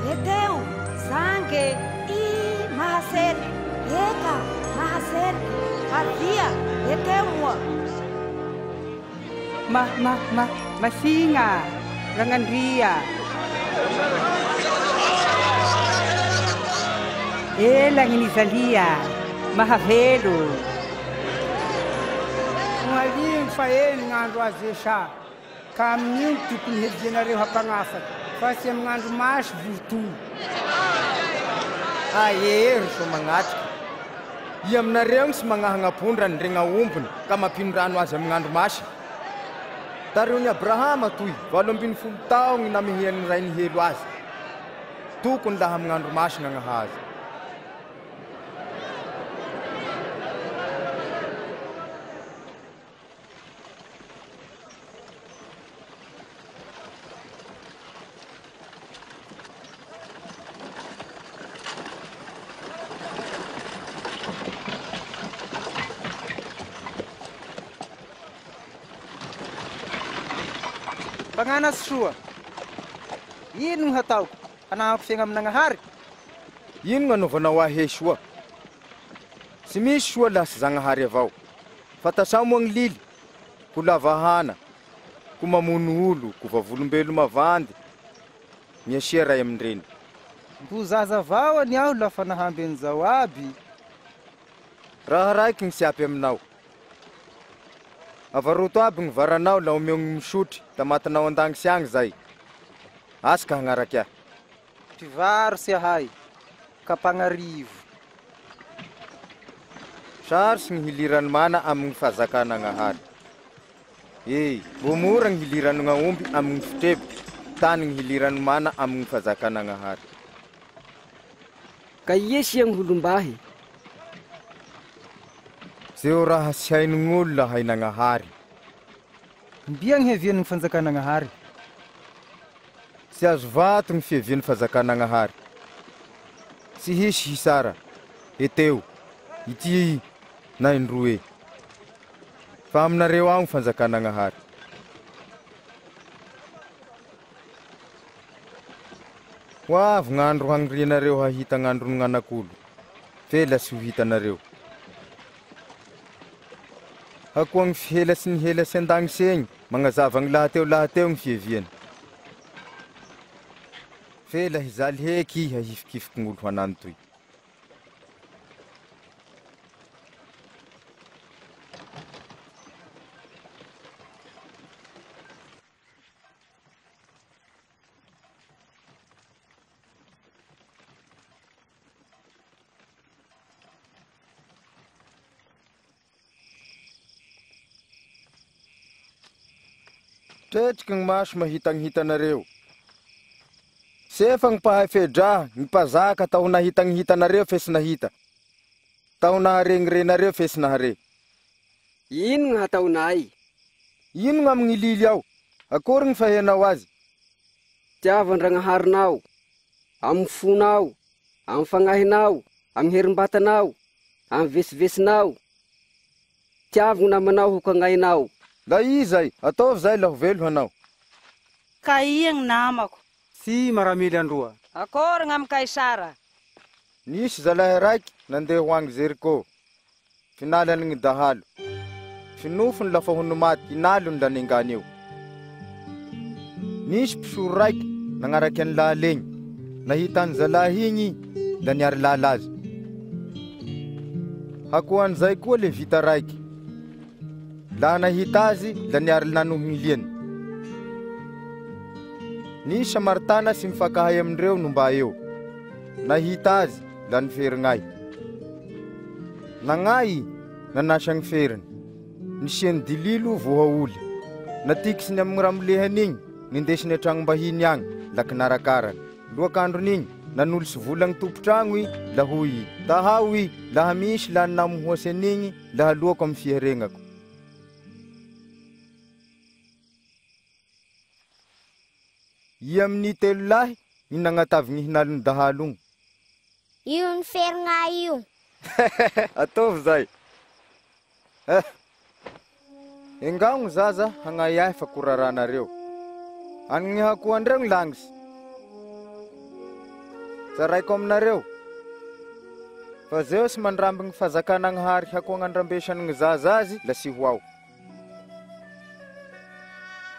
Eteo, zange, i mahaseriky, eka, mahaseriky, avia, eteo moa.
Ma, ma, ma, masigna, Ragnandria. Ela gny nizalia, mahavelo.
Hoaligny fa eny gn'andro azesa, ka amin'io no tokony helizenareo hampagnafaky, fa tsy amy gn'andro masy votoy.
Ahery soa magnatriky. Ia aminareo gny tsy magnahagn'ampondra ndre gn'aombiny ka mampino rano azy amy gn'andro masy? Tarion'i Abrahama toy, 18 taogny namehean'ny rainy helo azy. Tokony laha amy gn'andro masy gn'agnaha azy.
Mpagnanatry soa, ino gny hataoko hanagnako fiaigna amin-Nagnahary?
Ino gn'anaovanao ahy he soa? Tsy misy soa laha tsy Zagnahary avao. Fantatrao moa gny lily, ko lava hana, ko mamono olo, ko vavolombelo mavandy, miasia ray aman-dreny.
Mbo zaza avao anie aho lafa nahamby an'izao aby.
Raha raiky gny tsy ampy aminao. Avaroto aby gny varanao la omeo gny misotry tamatinao an-dagnitsy agny zay. Atsy ka hagnaraky ahy.
Mpivarotsy ahay, ka mpagnarivo.
Sarotsy gny hiliran'ny mana amy gny fazakan'Agnahary. E, mbo mora gny hiliran'ny gn'aomby amy gny fitrebiky, tany gny hiliran'ny mana amy gny fazakan'Agnahary.
Ka ia sia gny holombahy?
Zeo raha tsy hain'olo la hain'Agnahary.
Mbia gny hiavian'ny fanjakan'Agnahary?
Tsy azo vato gny fiavian'ny fanjakan'Agnahary. Tsy hisy hisara, heteo, ity na indroe. Fa aminareo ao gny fanjakan'Agnahary. Ho avy gn'andro hagnirianareo hahita gn'andron'ny gn'anak'olo, fe la tsy ho hitanareo. Hakoa gny fihelatsy ny helatsy an-dagnitsy egny, magnazava gny lahateo lahateo gny fiaviany. Fe la hijaly heky iha hifikifiky gn'olo hanano toy. Tretriky gny maso mahita gny hitanareo. Sefa gny mpahay fedraha, gny mpazaka ta ho nahita gny hitanareo fe tsy nahita, ta ho nahare gny renareo fe tsy nahare.
Ino gny hataonay?
Ino gny amy gny lily ao? Akory gny fahenao azy?
Tiavo Andragnaharinao, amy fonao, amy fagnahinao, amy herim-batanao, amy vesivesinao. Tiavo gny namanao ho kagnainao.
La i zay, ataovy zay la ho velo hanao.
Ka ia gny namako?
Tsy maramily androa.
Akory gn'amy Kaisara?
Nisy zalahy raiky nandeha ho agny Jeriko, finalany gny dahalo. Finofony lafa ho nomaty hinalony la nengany eo. Nisy mpisoro raiky nagnaraky any lala egny. Nahita any zalahy igny i, la niary lala azy. Hakoan'izay koa levita raiky. Laha nahita azy la niary nanohy ny liany. Nisy Samaritana tsy mifankahay amindreo nomba eo. Nahita azy la niferignay. Nagnay nanasa gny feriny. Nisiany dililo voaoly. Natikisiny amin'ny ramolehany igny, nindesiny an-tragnom-bahiny agny, la kinarakarany. Loak'andron'igny, nanolotsy vola gny tompon-tragno i, la hoy i, tahao i, laha misy lany namohoasy an'igny, laha aloako amin'ny fiheregnako. Ia amin'ny telo lahy ny nagnatavy gny hinalon'ny dahalo igny?
Io niferigna io.
Ataovy zay. Eh! Engao gny zaza hagnay ahy fa ko raranareo. Any gny hakoandreo gny lagnitsy. Tsaraiko aminareo, fa zeo tsy mandramby gny fazakan'Agnahary hakoagnandrambesany gny zaza azy la tsy ho ao.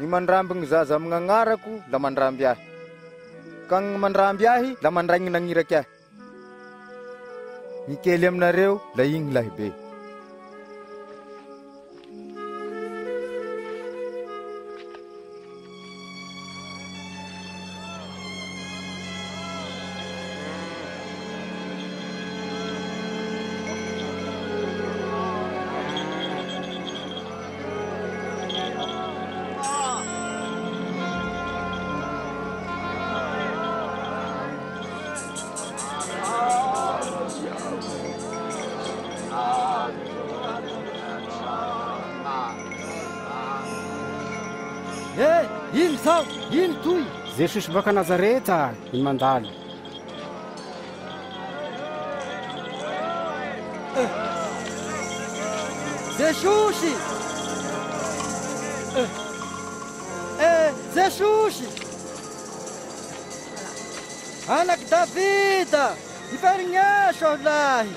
Ny mandramby gny zaza amy gn'agnarako la mandramby ahy. Ka gny mandramby ahy la mandray gny nagniraky ahy. Ny kely aminareo la igny lahibe.
Eh, ino zao? Ino toy?
Jesosy baka Nazareta ny mandalo.
Jesosy! Eh, eh.
Jesosy! Anaky Davida! Iferigneso aho lahy!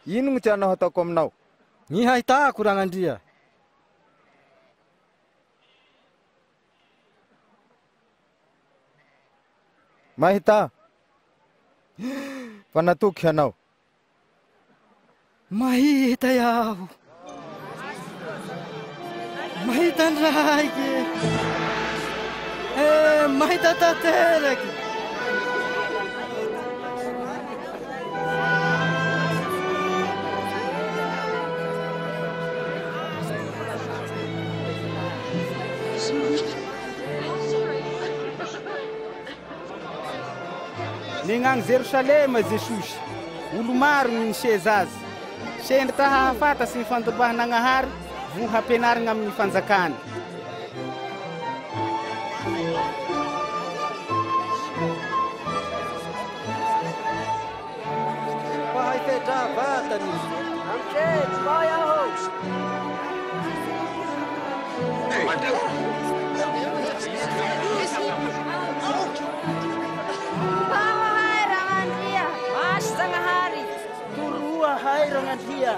Ino gny tianao hataoko aminao?
Ny hahitako, Ragnandria.
Mahità fa natoky ianao.
Mahita iaho. Mahita ndraiky. Eh, mahita tanteraky.
Nignagny Jerosalema Jesosy. Olo maro ny niseza azy. Sendry ta hahafantatsy ny fandrobahan'Agnahary vo hampianarina amin'ny fanjakany.
Mpahay fetra vatany.
Amtretsy, vao aho.
Mpahay Ragnandria.
Masy Zagnahary.
Toroa hay Ragnandria.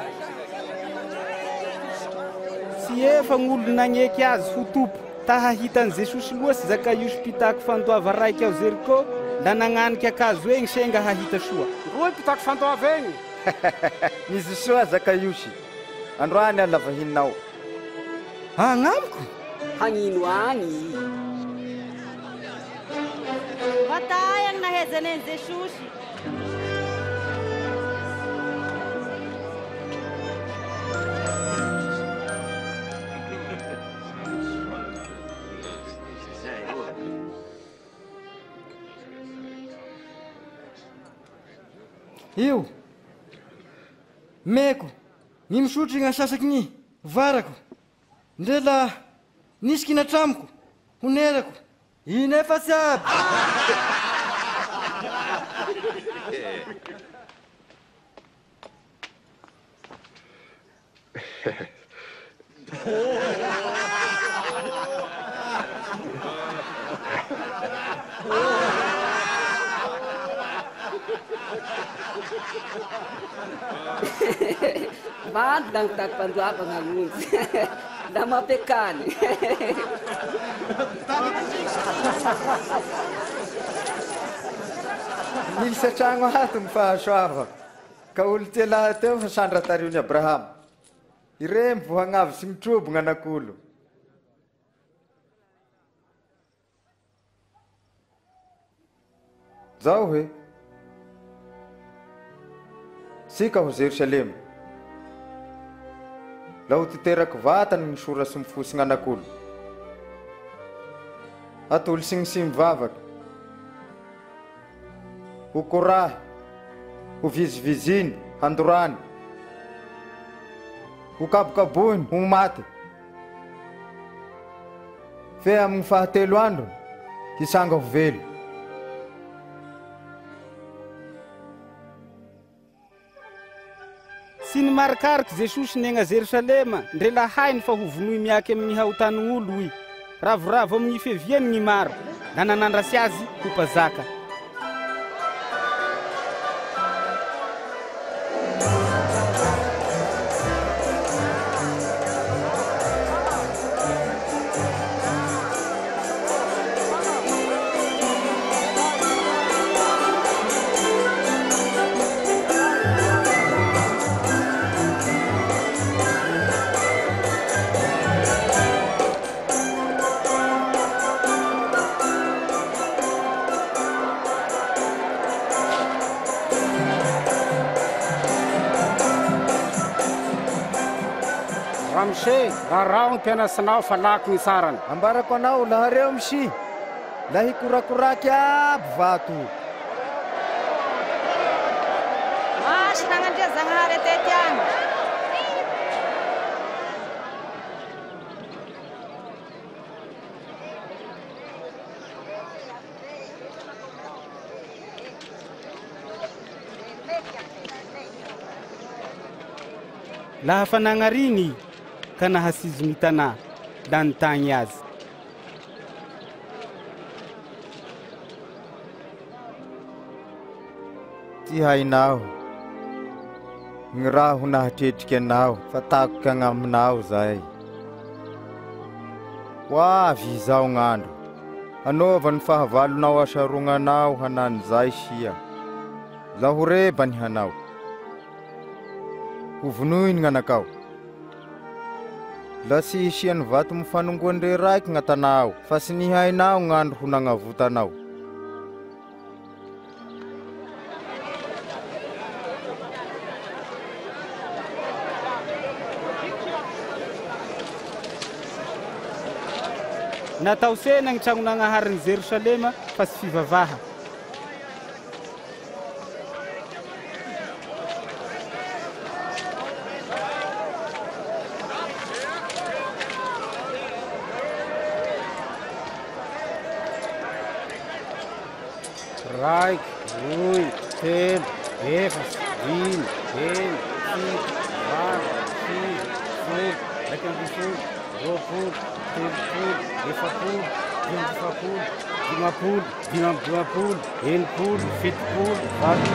Tsy efa gn'olo nagneky azy ho tompo. Ta hahita an'i Jesosy loatsy Zakaiosy mpitaky fandoava raiky ao Jeriko, la nagnaniky ankazo egny senga hahita soa.
Roy mpitaky fandoava egny.
Nisy soa Zakaiosy. Androany aho lavahininao.
Agnamiko?
Hagnino agny?
Vatay agny nahezany an'i Jesosy.
Io. Meko, ny misotro igny asasaky ny varako. Ndre la nisy kinatramiko, honerako. Inefatsy aby.
Vandy la nitaky fandoavagna agnonjy. La mampiakany.
Nilitsy an-tragno ato ny fahasoava, ka olo tia lahy teo fa sandra tarion'i Abrahama. Ireny voagnavy sy mitrobo gn'anak'olo. Zao hoe, Tsika ho Jerosalema. La ho titeraky vatany gny sora sy mifosy gn'anak'olo. Atolosy gny sy mivavaky. Ho korahy, ho viziviziny, handorany. Ho kabokabohiny, ho maty. Fe amin'ny fahatelo andro, hitsanga ho velo.
Tsy nimarikariky Jesosy niaigna Jerosalema, ndre la hainy fa ho vonoy miaky amin'ny haotan'olo i. Ravoravo amin'ny fiaviany ny maro, la nanandrasy azy ho mpazaka.
Ramose, rarao ny mpianasinao fa lako ny sarany.
Ambarako anao, lahareo msi, la hikorakoraky aby vato.
Masy Ragnandria Zagnahary atety agny.
Laha fa nagnariny i, ka nahasizo ny tanà, la nitagny azy.
Ty hainao, gny raha ho nahatretriky anao, fa takoky agnaminao zay. Ho avy izao gn'andro, hanaova ny fahavalonao asarognanao hanany zay sia, la ho rebany hanao. Ho vonoiny gn'anakao. La tsy hisian'ny vato mifanongoa ndre raiky gn'an-tanà ao, fa tsy nihainao gn'andro ho nagnavotanao.
Natao sena gny tragnon'Agnaharin'i Jerosalema fa tsy fivavaha.
Raiky, roy, telo, efatsy, dimy, eny, fito, valo, sivy, folo, 11, 20, 30, 40, 45, 50, 55, 60, 70, 80.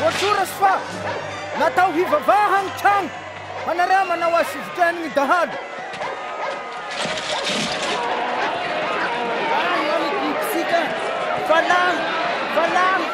Voasoratsy fa natao hivavaha ny tragno, fa nareo manao azy fivotrehany ny dahalo.
Isika falagno, falagno.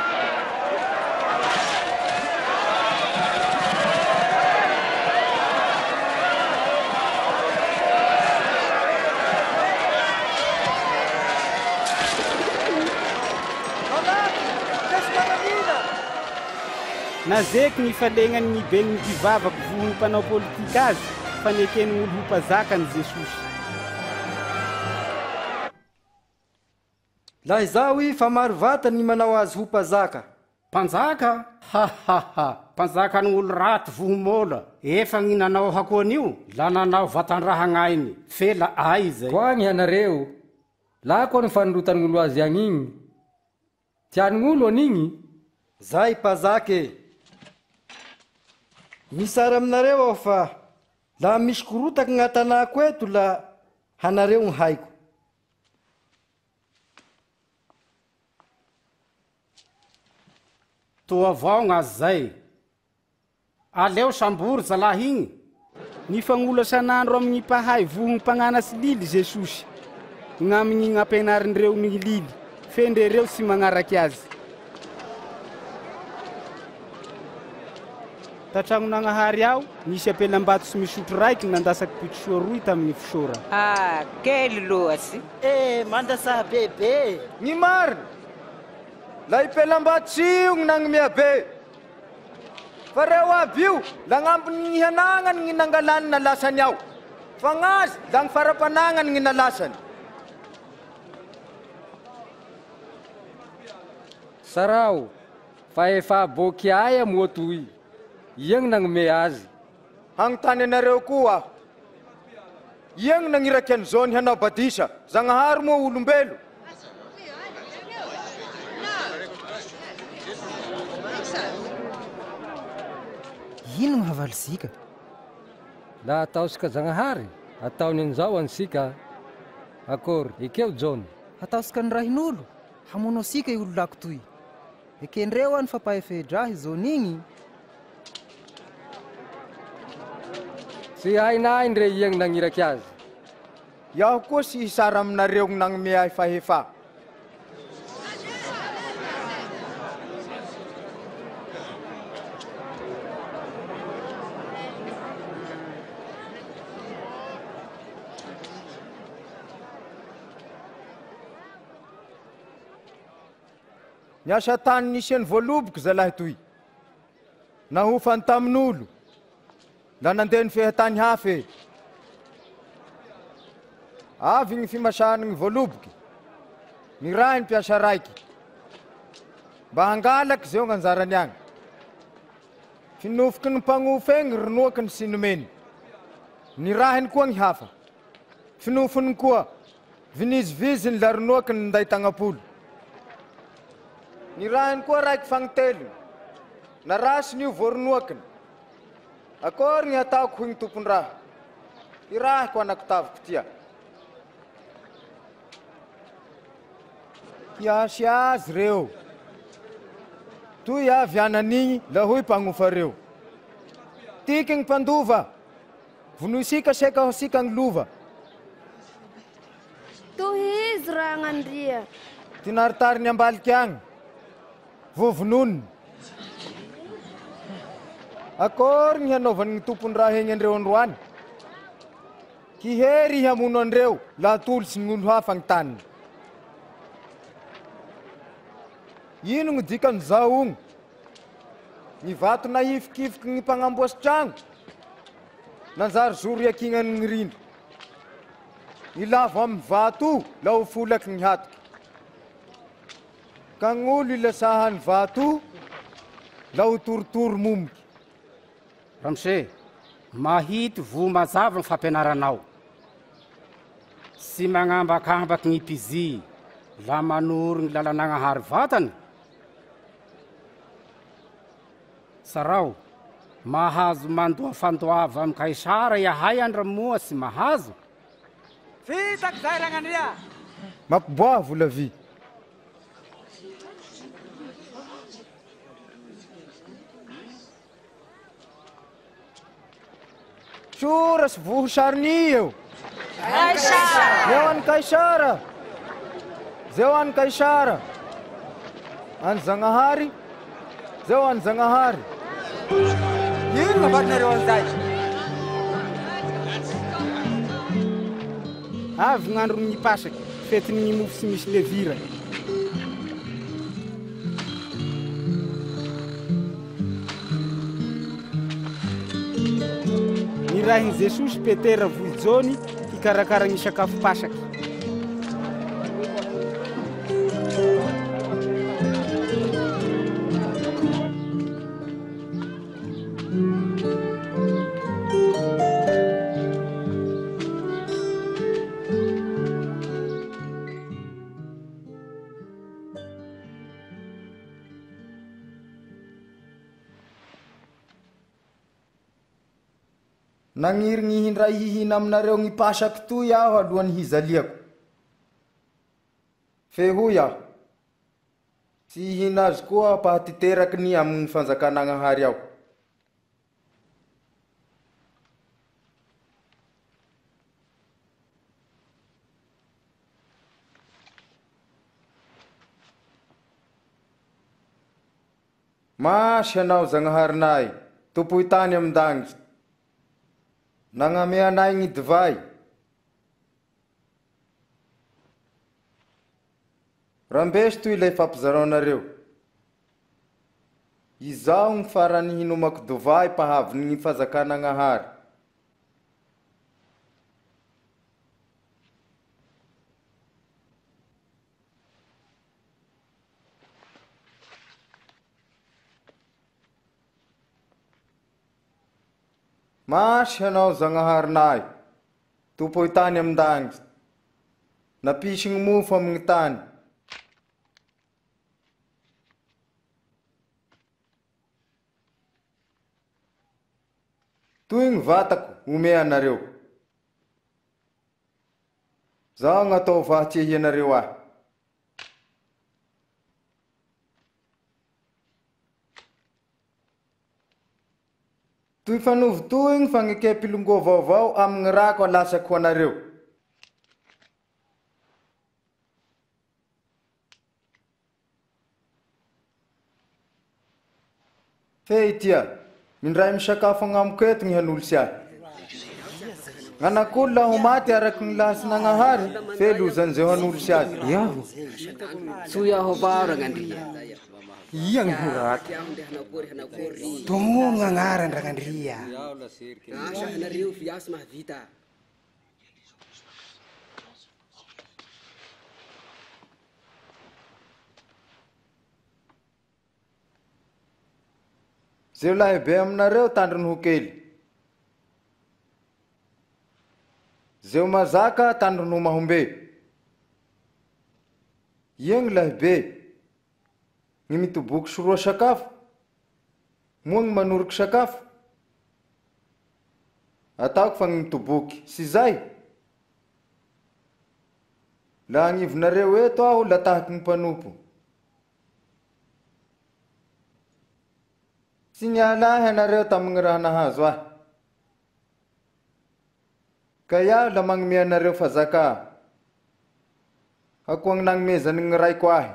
Nazeky ny falegnany ny ben'ny mpivavaky vohon'ny mpanao politika azy fa neken'ny olo ho mpazaka ny Jesosy.
Laha izaho i fa maro vata ny manao azy ho mpazaka.
Mpanjaka? Ha ha ha! Mpanjakan'olo raty vohomôla, efa gny nanao hakoan'io, la nanao vatan-draha gnainy, fe la ay zay.
Koa agny hanareo, laha koa ny fanorotan'olo azy agny igny, tian'olo an'igny?
Zay mpazaka e! Misara aminareo aho fa laha misy korotaky gn'atanàko eto la hanareo gny haiko.
Toa avao gn'azy zay. Aleo sambory zalahy igny.
Nifagnola sanandro amin'ny mpahay vohogny mpagnanasy lily Jesosy. Gn'amin'ny gn'ampianarindreo ny lily, fe ndrereo tsy magnaraky azy. Tatragnon'Agnahary ao, nisy ampelambato sy misotro raiky nandasaky pitisoa roy tamin'ny fisora.
Ah, kely loatsy.
Eh, mandasaha bebe.
Ny marina, la ipelambato tsy io gny nagnomea be. Fa reo aby io, la gnampiny gny hanagnany gny nangalany nalasany ao. Fa gnazy, la gny faram-panagnany gny nalasany.
Sarao, fa efa aboaky aia moa toy? Ia gny nagnome azy?
Hagnontany anareo koa aho. Ia gny nagniraky an'i Jaony hanao badisa, Zagnahary moa olombelo?
Ino gny havalisika?
Laha ataosika Zagnahary, ataony an'izao ansika. Akory, ekeo Jaona.
Hataosika ny rahin'olo, hamono asika i olo lako toy. Ekendreo any fa mpahay-fehidraha i Jaona igny.
Tsy hainay ndre ia gny nagniraky azy.
Iaho koa tsy hisara aminareo gny nagnome ahy fahefà. Niasa tany nisian'ny voaloboky zalahy toy. Nahofany tamin'olo, la nandeha nifehy tany hafa e. Avy gny fimasahan'ny gny voaloboky, nirahiny mpiasa raiky. Mba hangalaky zeo gn'anjarany agny. Finofoky ny mpagnofo egny rinoaky ny sinomeny. Nirahiny koa gny hafa. Finofony koa, viniziviziny la rinoaky ny ninday tagnapolo. Nirahiny koa raiky fagnitelony. Narasiny io vao rinoakiny. Akory gny hataoko hoy gny tompon-draha. Irahiko anako taviko tia. Hiasy azy reo. Toy avy anan'igny la hoy mpagnofa reo. Tiky gny mpandova. Vonoisika seka hosika gny lova.
Tohizo Ragnandria.
Tinaritariny ambaliky agny. Vovononiny. Akory gny hanaovany gny tompon-draha egny andreo androany. Hihery hamono andreo laha atolotsy ny olo hafa gny taniny. Ino gny dikan'izao ogno? Ny vato nahifikifiky gny mpagnamboasy tragno nanjary zoro iakignan'ny gny rindry. Ny lavo amin'ny vato io la ho folaky gny hatoky. Ka gn'olo ilasahan'ny vato io la ho torotoro momoky.
Ramose, mahity voa mazava ny fampianaranao. Tsy magnambakambaky ny mpizihy la manoro ny lalan'Agnahary vatany. Tsarao, mahazo mandoa fandoava amin'i Kaisara ihahay andra moa tsy mahazo?
Vitako zay Ragnandria!
Mampiboaha vola vy. Sora sy voho sariny eo.
Kaisara.
Zeo an'i Kaisara. Zeo an'i Kaisara. An'i Zagnahary. Zeo an'i Zagnahary.
Ino navadinareo an'izay?
Avy gn'andron'ny Pasaky, fetin'ny mofo tsy misy levira. Nirahin'i Jesosy Petera voy Jony hikarakara ny sakafo Pasaky.
Nagniry gny hindray hihina aminareo gny Pasaky toy aho alohan'ny hizaliako. Fe hoy aho, Tsy hihina azy koa aho ampahatiteraky ny amin'ny fanjakan'Agnahary ao. Masy Anao Zagnaharinay, Tompoy tany amin-dagnitsy, nagname anay gny divay. Rambeso toy ilay fampizaraonareo. Izaho gny farany hinomako divay mpahavin'ny gny fanjakan'Agnahary. Masy Anao Zagnaharinay, Tompoy tany amin-dagnitsy, nampisy gny mofo amy gny tany. Toy gny vatako omea anareo. Zao gn'atao vahatiehianareo ahy. Toy fanovo toy gny fagnekem-pilongoa vaovao amy gny rako alatsako ho anareo. Fe itia, mindray misakafo agnamiko eto gny hanolotsy ahy. Gn'anak'olo laha ho maty araky gny lahatsin'Agnahary, fe lozan'izeo hanolotsy azy.
Iaho? Tsoy aho avao Ragnandria.
Ia gny ho raty? Tognono gn'agnaran-dRagnandria.
Asa anareo f'iaho tsy mahavita.
Zeo lahibe aminareo tandrony ho kely. Zeo mazaka tandrony ho mahombe. Ia gny lahibe? Gny mitoboky soroa sakafo? Moa gny manoriky sakafo? Ataoko fa gny mitoboky, tsy zay? Laha agnivonareo eto aho la tahaky gny mpanompo. Tsy niala ahy anareo tamigny raha nahazo ahy. Ka iaho la magnome anareo fazakà, hakoa gny nagnomezany gny Raiko ahy.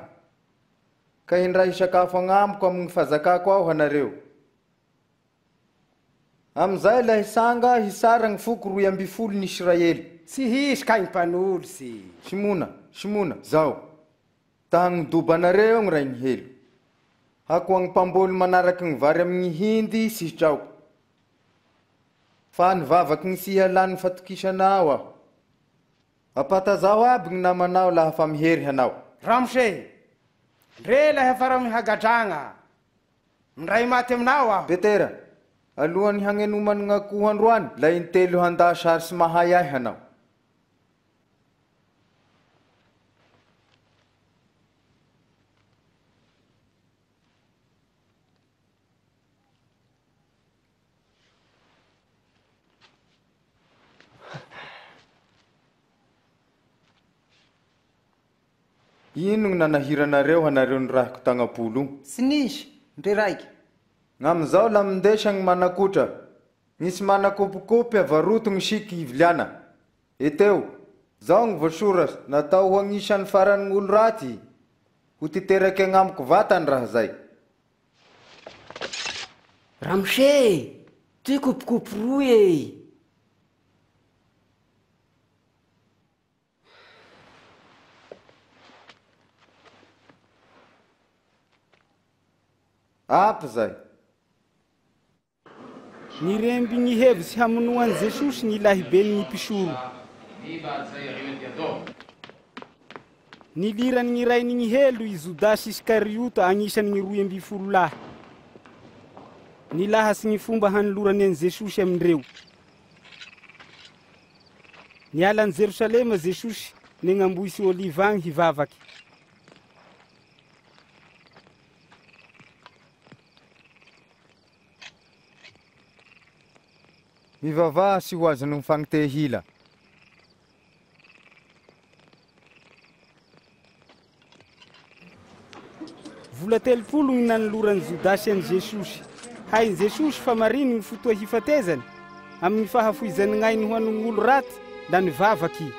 Ka hindray hisakafo agnamiko amigny fazakako ao hanareo. Amizay la hisanga hisara gny foko 12 ny Israely.
Tsy hisy kay mpanolotsy.
Simona, Simona, zao. Ta hagnodoba anareo gny rainihelo. Hakoa gny mpamboly manaraky gny vary amy gny hindy sy hitraoky. Fa nivavaky gny tsy hialan'ny fatokisanao aho. Ampatazaho aby gny namanao laha fa mihery hanao.
Ramose, ndre lahy afara mihagadragna, mindray maty aminao aho.
Petera, alohan'ny hagnenoman'ny gn'akoho androany, la intelo handà sary tsy mahay ahy hanao. Ino gny nanahiranareo hanareo nirahiko tagnapolo o?
Tsy nisy, ndre raiky.
Gn'amizao la mindesa gny manakotra, gny tsy manakopikopy avaroto gny siky hiviliana. Eteo, zao gny voasoratsy, natao ho agnisan'ny faran'ny gn'olo raty, ho titeraky agnamiko vatany raha zay.
Ramose e! Toy kopikopy roy e!
Ampy zay.
Niremby gny hevitsy hamonoa an'i Jesosy gny lahiben'ny mpisoro. Niliran'ny rainy gny helo i Jodasy Iskariota agnisan'ny 12 lahy. Nilahatsy gny fomba hanolorany an'i Jesosy amindreo. Niala an'i Jerosalema Jesosy negnambohitsy Oliva agny hivavaky.
Mivavaha sy ho azon'ny fagnitehila.
Vola 30 gny nanoloran'i Jodasy an'i Jesosy. Hain'i Jesosy fa mariny gny fotoa hifatezany amin'ny fahafoizany gn'ainy ho an'ny olo raty la nivavaky.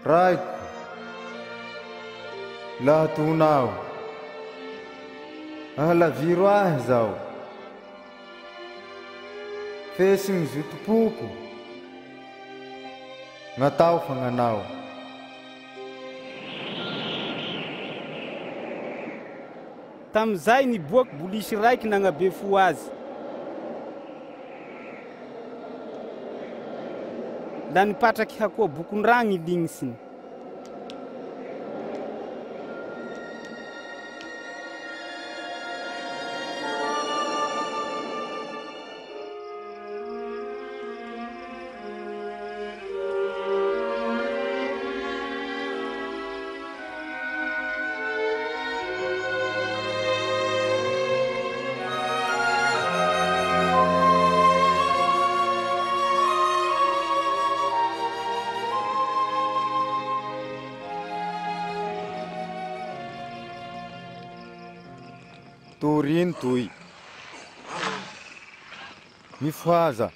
Raiko, laha tonao, ahalaviro ahy zao. Fe sy gny zotom-poko, gn'atao fa gn'anao.
Tamizay niboaky bolisy raiky nagnabe fo azy. La nipatraky hakoa bokon-dragny lignisiny.
Torino toy. Mifohaza.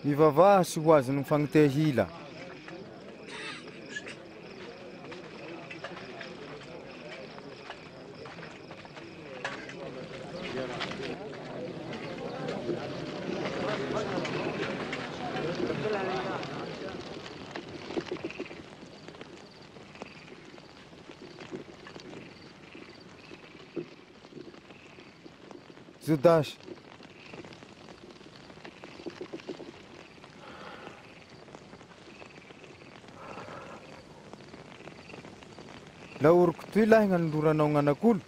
Mivavaha sy ho azon'ny fagnitehila. Jodasy. Laoriko toy lahy gnanoloranao gn'anak'olo.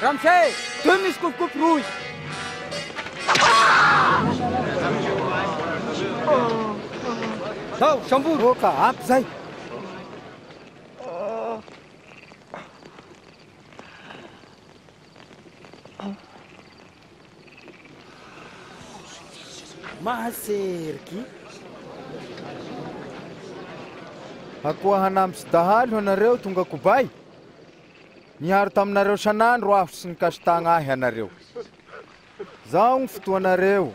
Ramose, toy misy kopikopy roy.
Zao, sambory.
Oka, ampy zay.
Mahaseriky.
Akoa hanampy sy dahalo anareo tonga kobay. Niharo taminareo sanandro aho sy nikasitagna ahy anareo. Zao ny fotoanareo.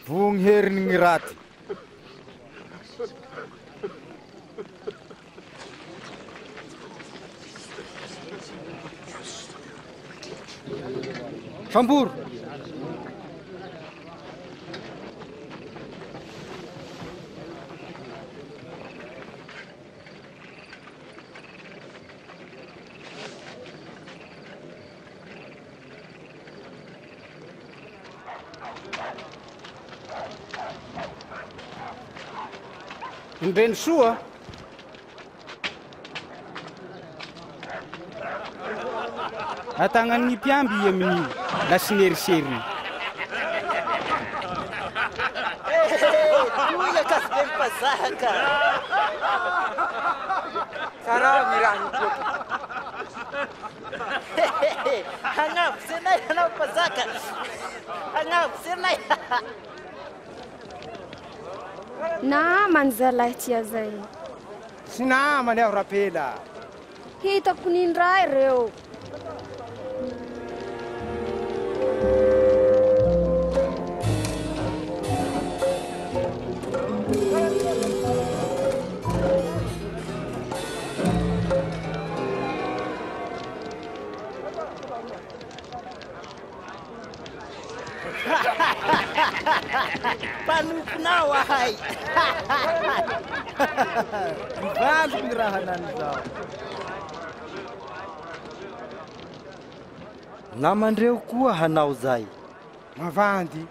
Vogny heriny ny raty.
Sambory.
Indreny soa. Atagnan'ny mpiamby i amin'io, la sineriseriny.
Toy akazibe mpazaka.
Tsara ny raha niboaka.
Hagnavotse anay anao mpazaka. Hagnavotse anay.
Namany zalahy tia zay.
Tsy namany aho rapela.
Hitako nindray reo.
Mpanomponao ahay.
Mivaliko ny raha nanizao.
Namandreo koa hanao zay.
Mavandy.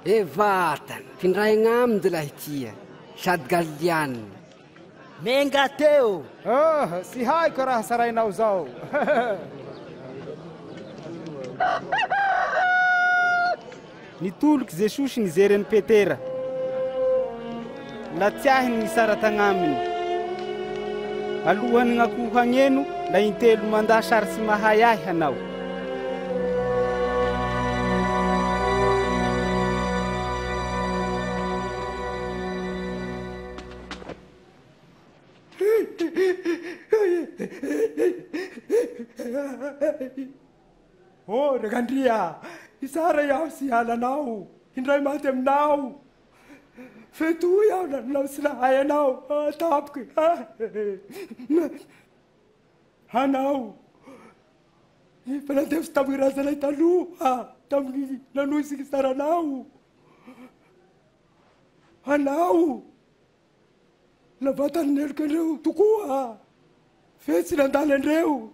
E vatana, findray agnaminy lahy tia, sady galianina.
Menga teo.
Oh, tsy haiko raha sarainao zao.
Nitoloky Jesosy nijery an'i Petera. La tiahiny ny sara tagnaminy. Alohan'ny gn'akoho hagneno, la intelo mandà sary tsy mahay ahy hanao.
Oh, Ragandria, isara iaho sy hialanao, indray maty aminao. Fetoy aho nanao sy nahay anao, tapoky. Hanao. Efa nandefy tamin'ny razanay taloha, tamin'ny nanosiky saranao. Hanao. Navatan'ny heloka andreo tokoa, fe tsy nandany andreo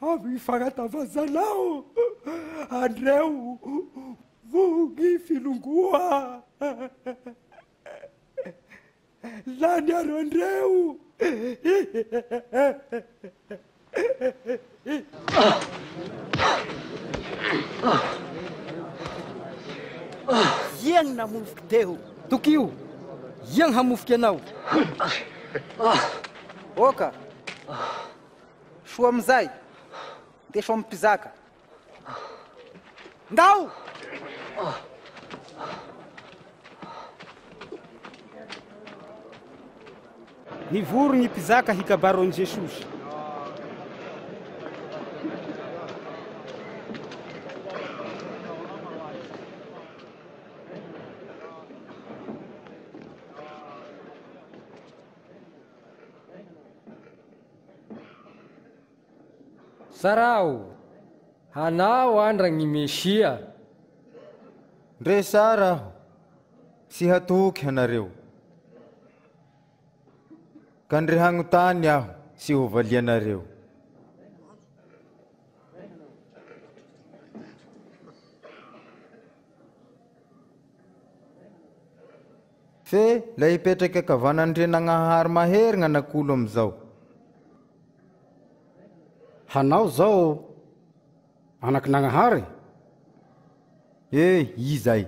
amin'ny fagnatavazanao andreo voky filongoa. Lany aro andreo.
Iagny namofoky teo.
Tokio, iagny hamofoky anao.
Oka. Soa amizay. Ndeso amy mpizaka. Ndao!
Nivory ny mpizaka hikabaro an'i Jesosy.
Sarao, hanao andra gny Mesia.
Ndre sara aho, tsy hatoky anareo. Ka ndre hagnontany aho, tsy hovalianareo. Fe la hipetraky ankavan'Andrianagnahary mahery gn'anak'olo amizao.
Hanao zao anaky Nagnahary?
Eh, izay.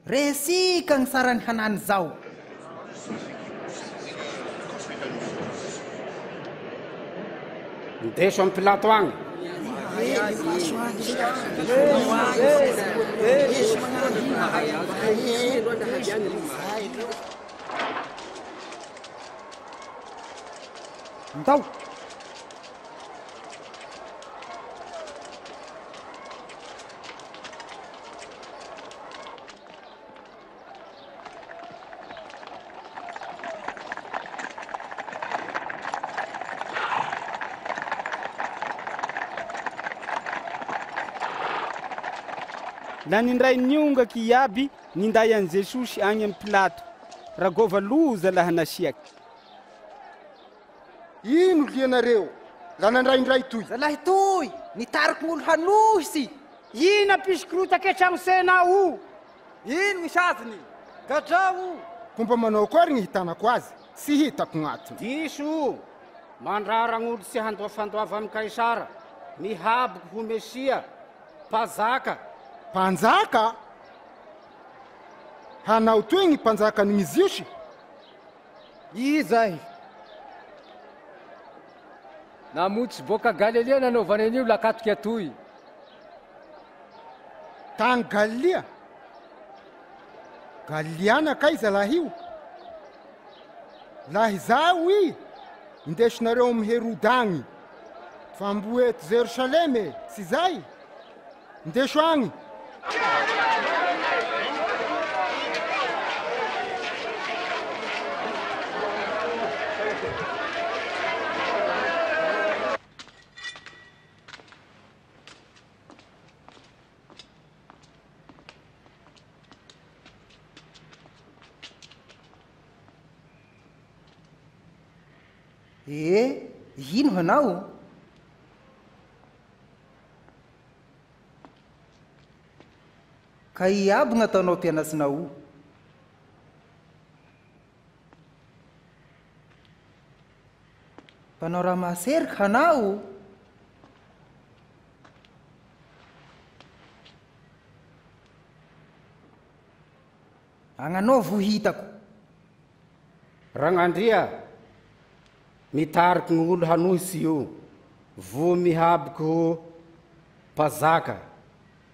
Resika gny sarany hanany zao.
Ndeso amy Pilato agny.
Ndao.
La nindray niongaky iaby ninday an'i Jesosy agny amy Pilato. Ragova loza laha nasiaky.
Ino lianareo la nandraindray toy?
Zalahy toy, nitariky gn'olo hanohitsy.
Ino ampisy tragno sena o?
Ino gny saziny? Gadrao!
Fomba manao akory gny hitanako azy, tsy hitako gn'atony.
Diso! Mandrara gn'olo tsy handoa fandoava amy Kaisara. Mihaboko ho Mesia, mpanjaka.
Mpanjaka? Hanao toy gny mpanjakan'ny Jiosy?
Izay.
Namotsy boaka Galilia nanaovany an'io lakatoky atoy.
Tany Galilia? Galiliana kay zalahy io? Lahy zaho i, indesinareo amy Heroda agny. Fa mbo eto Jerosalema e, tsy zay? Indeso agny.
Eh, ino hanao? Ka i aby gn'ataonao mpianatsinao io. Mpanao raha mahaseriky hanao? Agnanaovo ho hitako.
Ragnandria, mitariky gn'olo hanohitsy io, vo mihaboky ho mpazaka.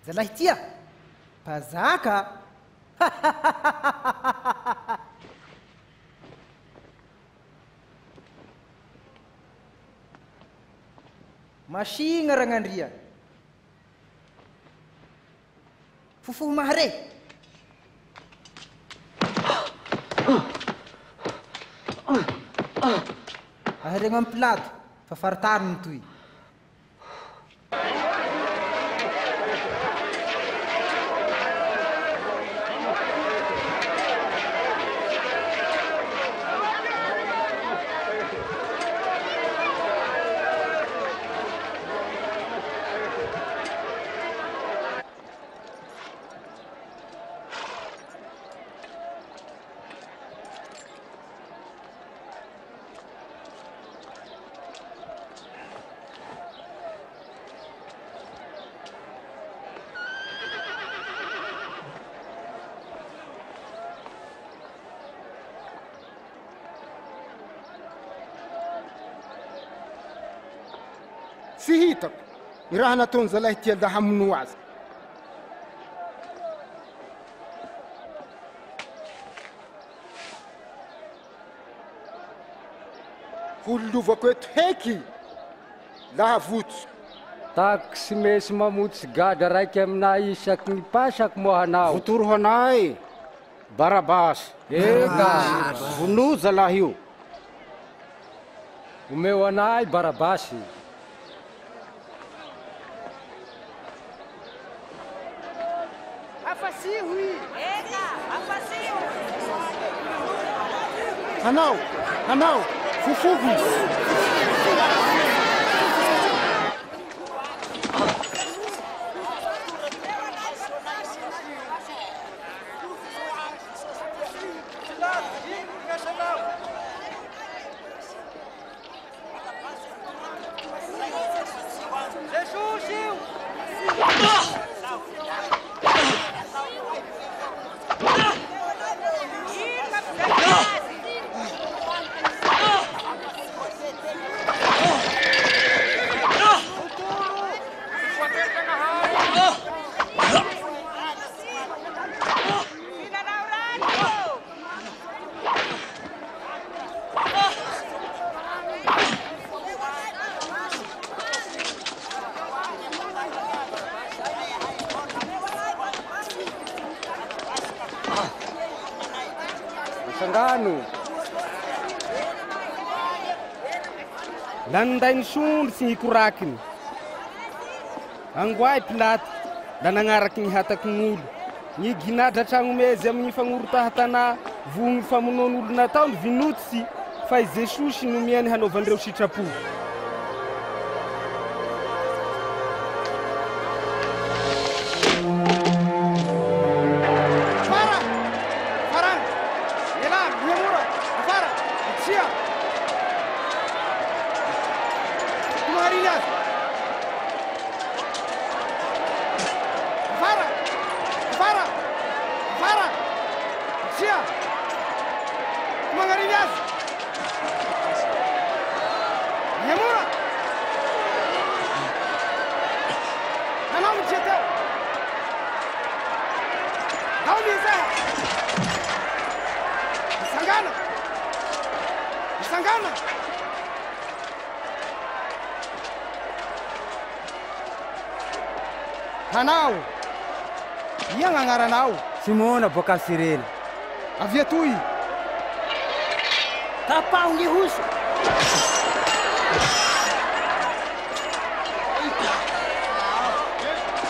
Zalahy tia, mpazaka? Masigna Ragnandria. Fofoho mahare. Aharegno amy Pilato fa faritariny toy.
Tsy hitako ny raha nataony zalahy tia da hamono azy. Ho lovako eto heky laha votso.
Taky mesy mamotsy gadra raiky aminay isaky ny pasaky moa hanao.
Votoro hanay Barabasy.
Eka.
Vono zalahy io.
Omeo anay Barabasy.
Afasiho i.
Eka, afasiho.
Hanao, hanao, fofoho izy.
Jesosy io.
Sangano.
Laninday ny sondro sy ny korakiny. Angoay Pilaty la nagnaraky ny hatakin'olo. Ny ginadra tragnomezy amin'ny fagnorotahatana voho ny famonoan'olo natao ny vinotsy fa i Jesosy nomiany hanaovandreo sitrapo.
Afara! Afara! Ela, miamora! Afara! Tsia! Tomariny azy! Afara! Afara! Afara! Tsia! Tomangariny azy! Miamora! Hanao mitsia teo! Ao mizaha! Misangana! Misangana! Hanao! Ia gn'agnaranao?
Simona boaka Sirena.
Avy atoy!
Tapaho ny hoso.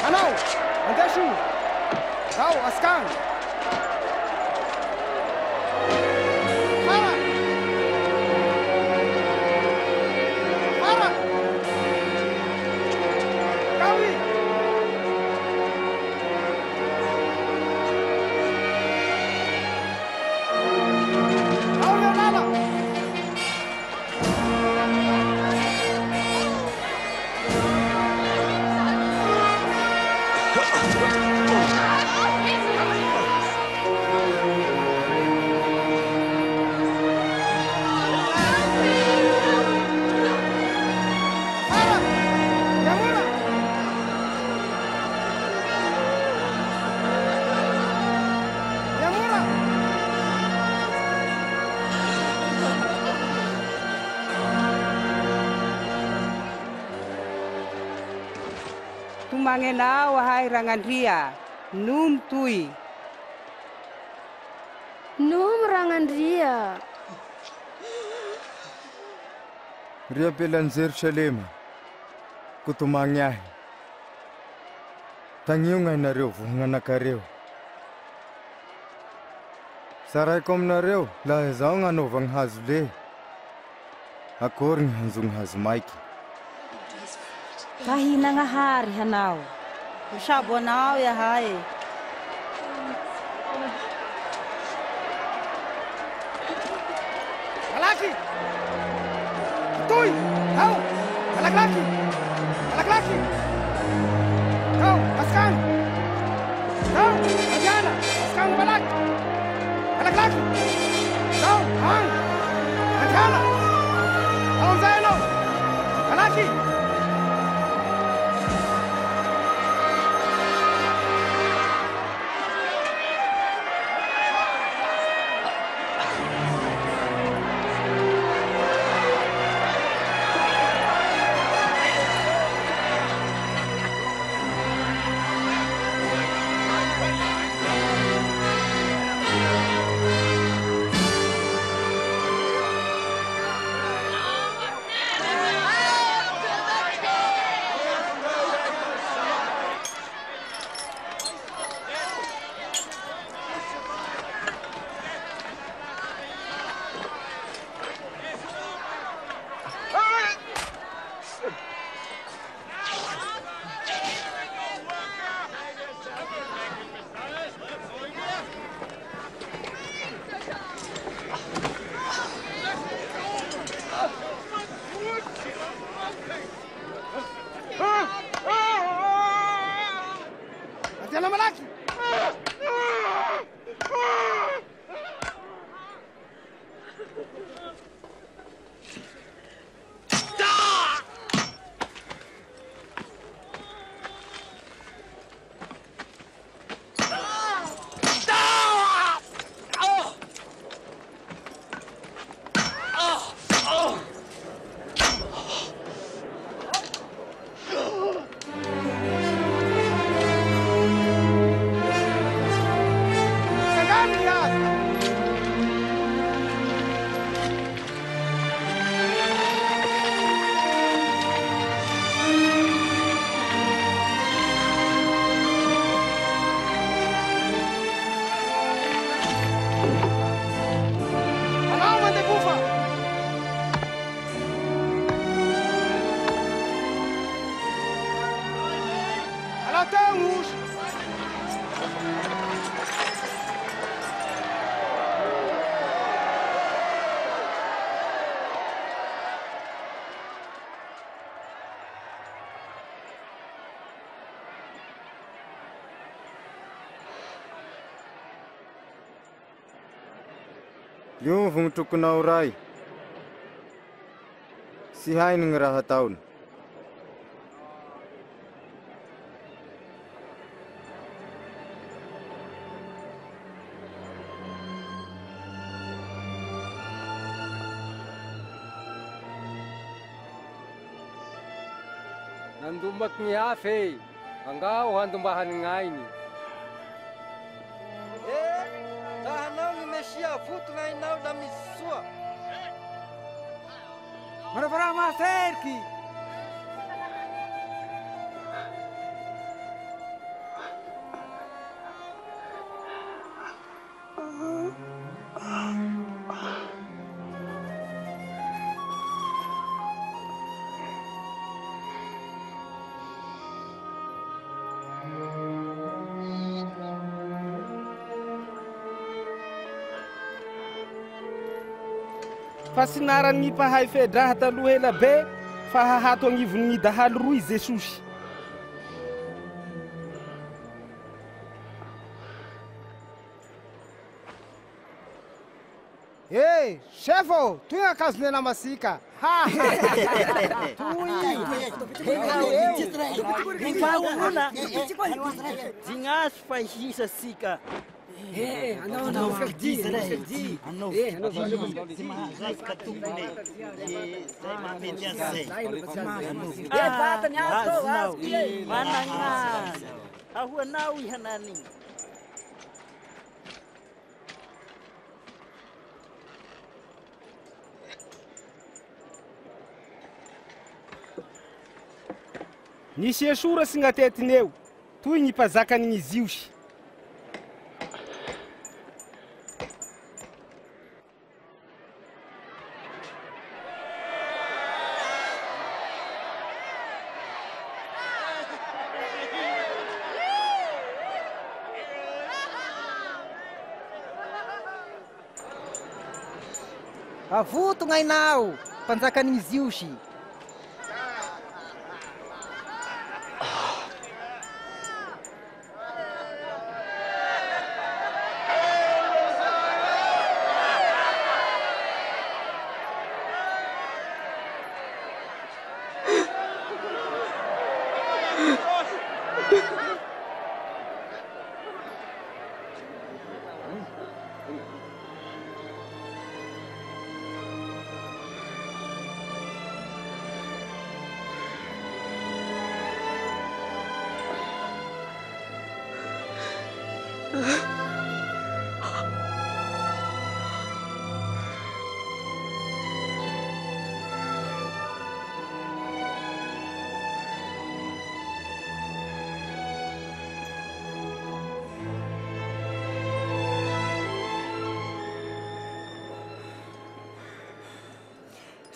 Hanao! Andeso! Ao, askang! Fara! Fara! Kawi! Ao Leonala! Fara! Yamura! Yamura!
Tomagnenao ahay Ragnandria. Nomo toy.
Nomo Ragnandria.
Ry ampelan'i Jerosalema, kotomagny ahy. Tagnio gn'ainareo vohognanakareo. Saraiko aminareo laha izao gn'anaovagny hazo le. Akory gny hanjogny hazo maiky.
Tahin'Agnahary hanao. Misabo anao iahay.
Malaky! Toy! Ao! Malakilaky! Malakilaky! Ao! Askano! Ao! Andiana! Askano malaky! Malakilaky! Ao! Agny! Andiana! Ao amizay anao! Malaky! Mandehana malaky! Tsangano ny hazo! Anao mandevofa! Alao teo ny osy!
Liovo gny trokonao ray. Tsy hainy gny raha ataony.
Nandombaky gny hafa e, angao handombahany gn'ainy.
Eh, raha hanao gny Mesia avoto gn'ainao la misy soa.
Manaova raha mahaserky!
Fa tsy naran'ny mpahay fe-draha taloha ela be fa hahato agnivon'ny dahalo roy Jesosy.
Eh, chef ô, toy ny akanjonay masiaka. Ha!
Faharoana, dignaso fa hisa sika. Managna ahoanao ihanany.
Nisy esoratsy gnatetiny eo, toy ny mpanjakan'ny Jiosy.
Avoto gn'ainao, mpanjakan'ny Jiosy.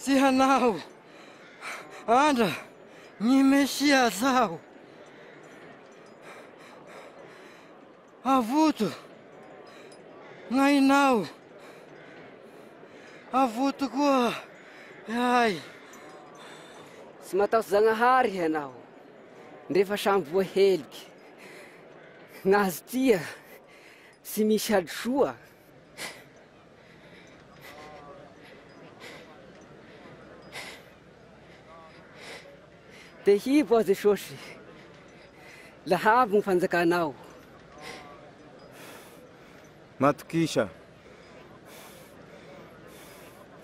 Tsy hanao andra ny Mesia zaho. Avoto gn'ainao, avoto koa ay.
Tsy matahotsy Zagnahary ianao, ndrefa samy voaheloky. Gnazy tia tsy misy hadisoa. Te hivo aho Jesosy, lahavo ny fanjakanao.
Matokisa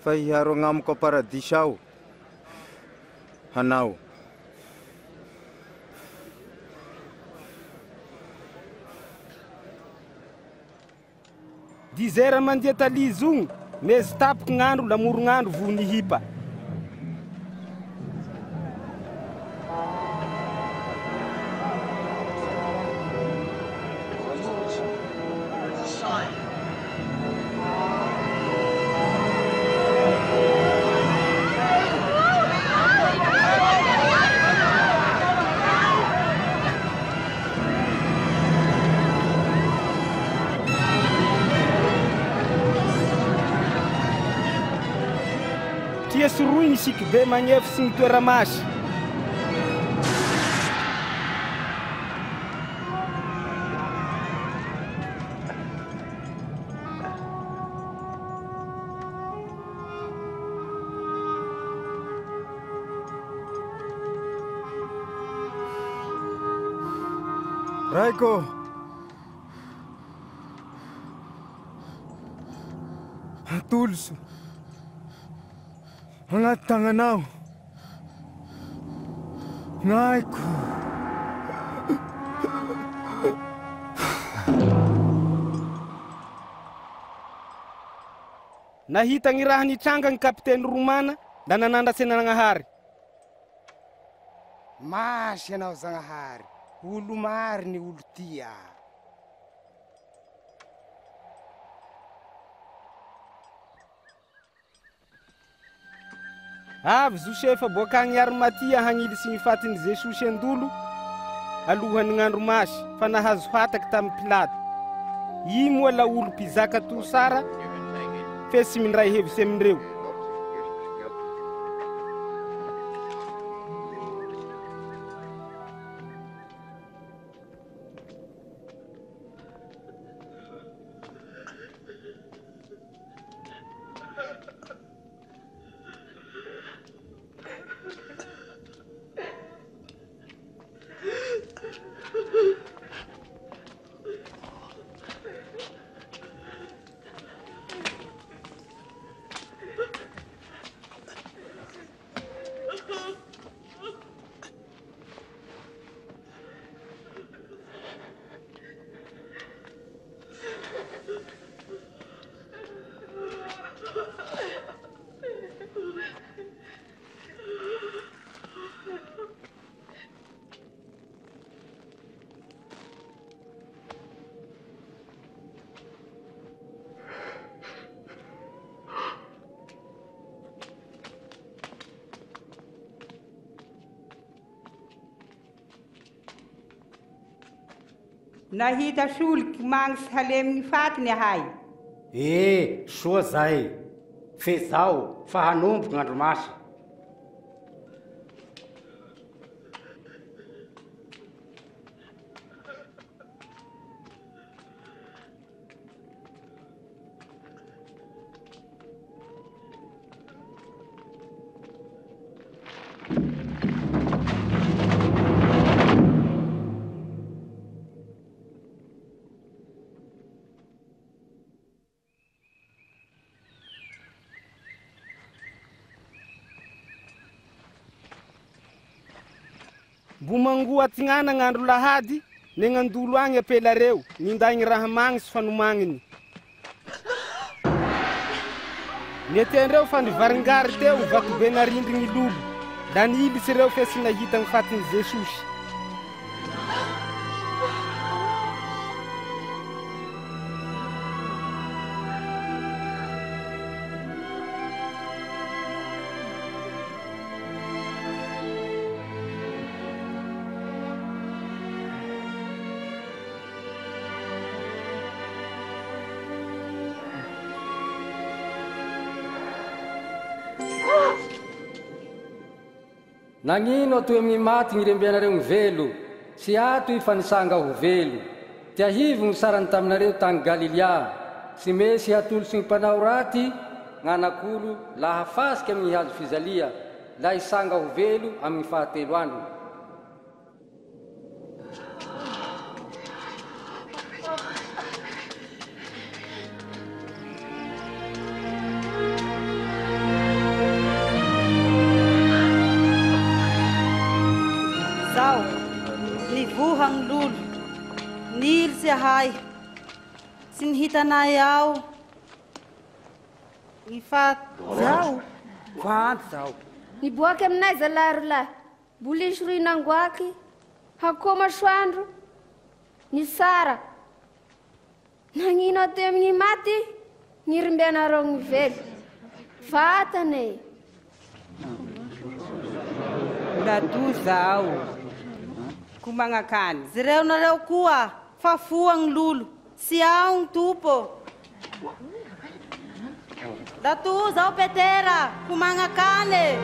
fa hiaro agnamiko am-paradisa ao hanao.
Dizera mandia talizogno, mezo tapoky gn'andro lamorogn'andro voho nihipa. Tia soroy ny sikibe magnefy sy ny toeramasy.
Raiko! Atoloso agnaty tagnanao gn'aiko.
Nahita gny raha nitranga gny kapiteny romana la nanandratsy an'Anagnahary.
Masy anao Zagnahary, olo mariny olo tia.
Avy Josefa boak'agny Arimatia hagnily sy gny fatin'i Jesosy an-dolo alohan'ny gn'andro masy fa nahazo hataky tamin'i Pilato. I moa la olo mpizaka tosara fe tsy mindray hevitsy amindreo.
Nahita soliky magny sy halemy ny fatiny ahay.
Eh, soa zay. Fe zao fa hanomboky gn'andro masy.
Mbo mangoa atignana gn'andro lahady ne gn'andolo agny apelareo ninday gny raha magny sy fanomagniny. Netiandreo fa nivaringary teo vatobe narindry gny lolo. La nilitsy reo fe tsy nahita gny fatin'i Jesosy.
Nagnino atoy amin'ny maty gny rembianareo gny velo? Tsy ato i fa nisanga ho velo. Tiahivo gny sarany taminareo tagny Galilia, tsy mesy hatolotsy gny mpanao raty gn'anak'olo laha fasiky amy gny hazo fijalia, la hisanga ho velo amy gny fahatelo androny.
Zao, nivoha gny lolo, nilitsy ahay, tsy nihitanay ao gny faty.
Zao, vandy zao.
Niboaky aminay zalahy rolahy, mbolisy roy nangoaky, hakoa masoandro, nisara. Nagnino aty amin'ny maty nirimbenareo gny velo? Vatana e!
Mbola aho. Ko magnakany.
Jereonareo koa fa foa gny lolo, tsy ao gny tompo. La toza ao Petera, ko magnakany.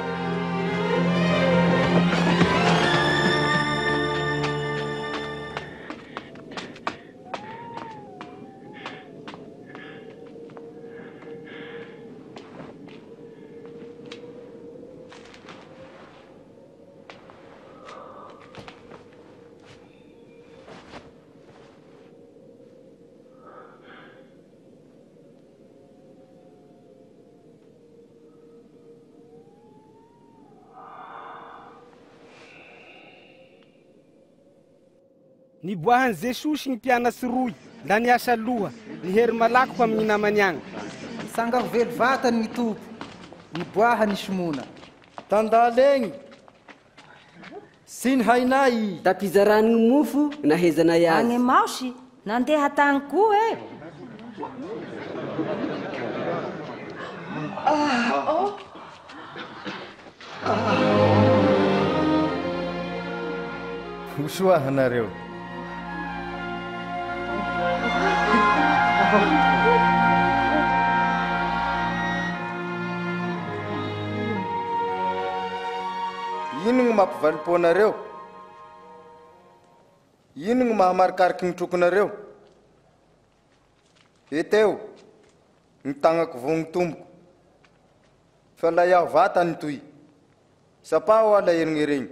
Niboahan'i Jesosy ny mpianatsy roy, la niasa loha, nihery malaky ho amin'ny namany agny.
Sanga ho velo vatany ny tompo, niboahany Simona.
Tandalegny, sy ny hainay.
Tampizarany ny mofo nahezanay azy.
Agny Maosy, nandeha tagny koa e.
Ho soa anareo. Ino gny mampivalim-po anareo? Ino gny mahamarikariky ny trokonareo? Eteo, ny tagnako vo gny tomboko. Fa lay aho vatany toy. Sapaho aho la herigneregny.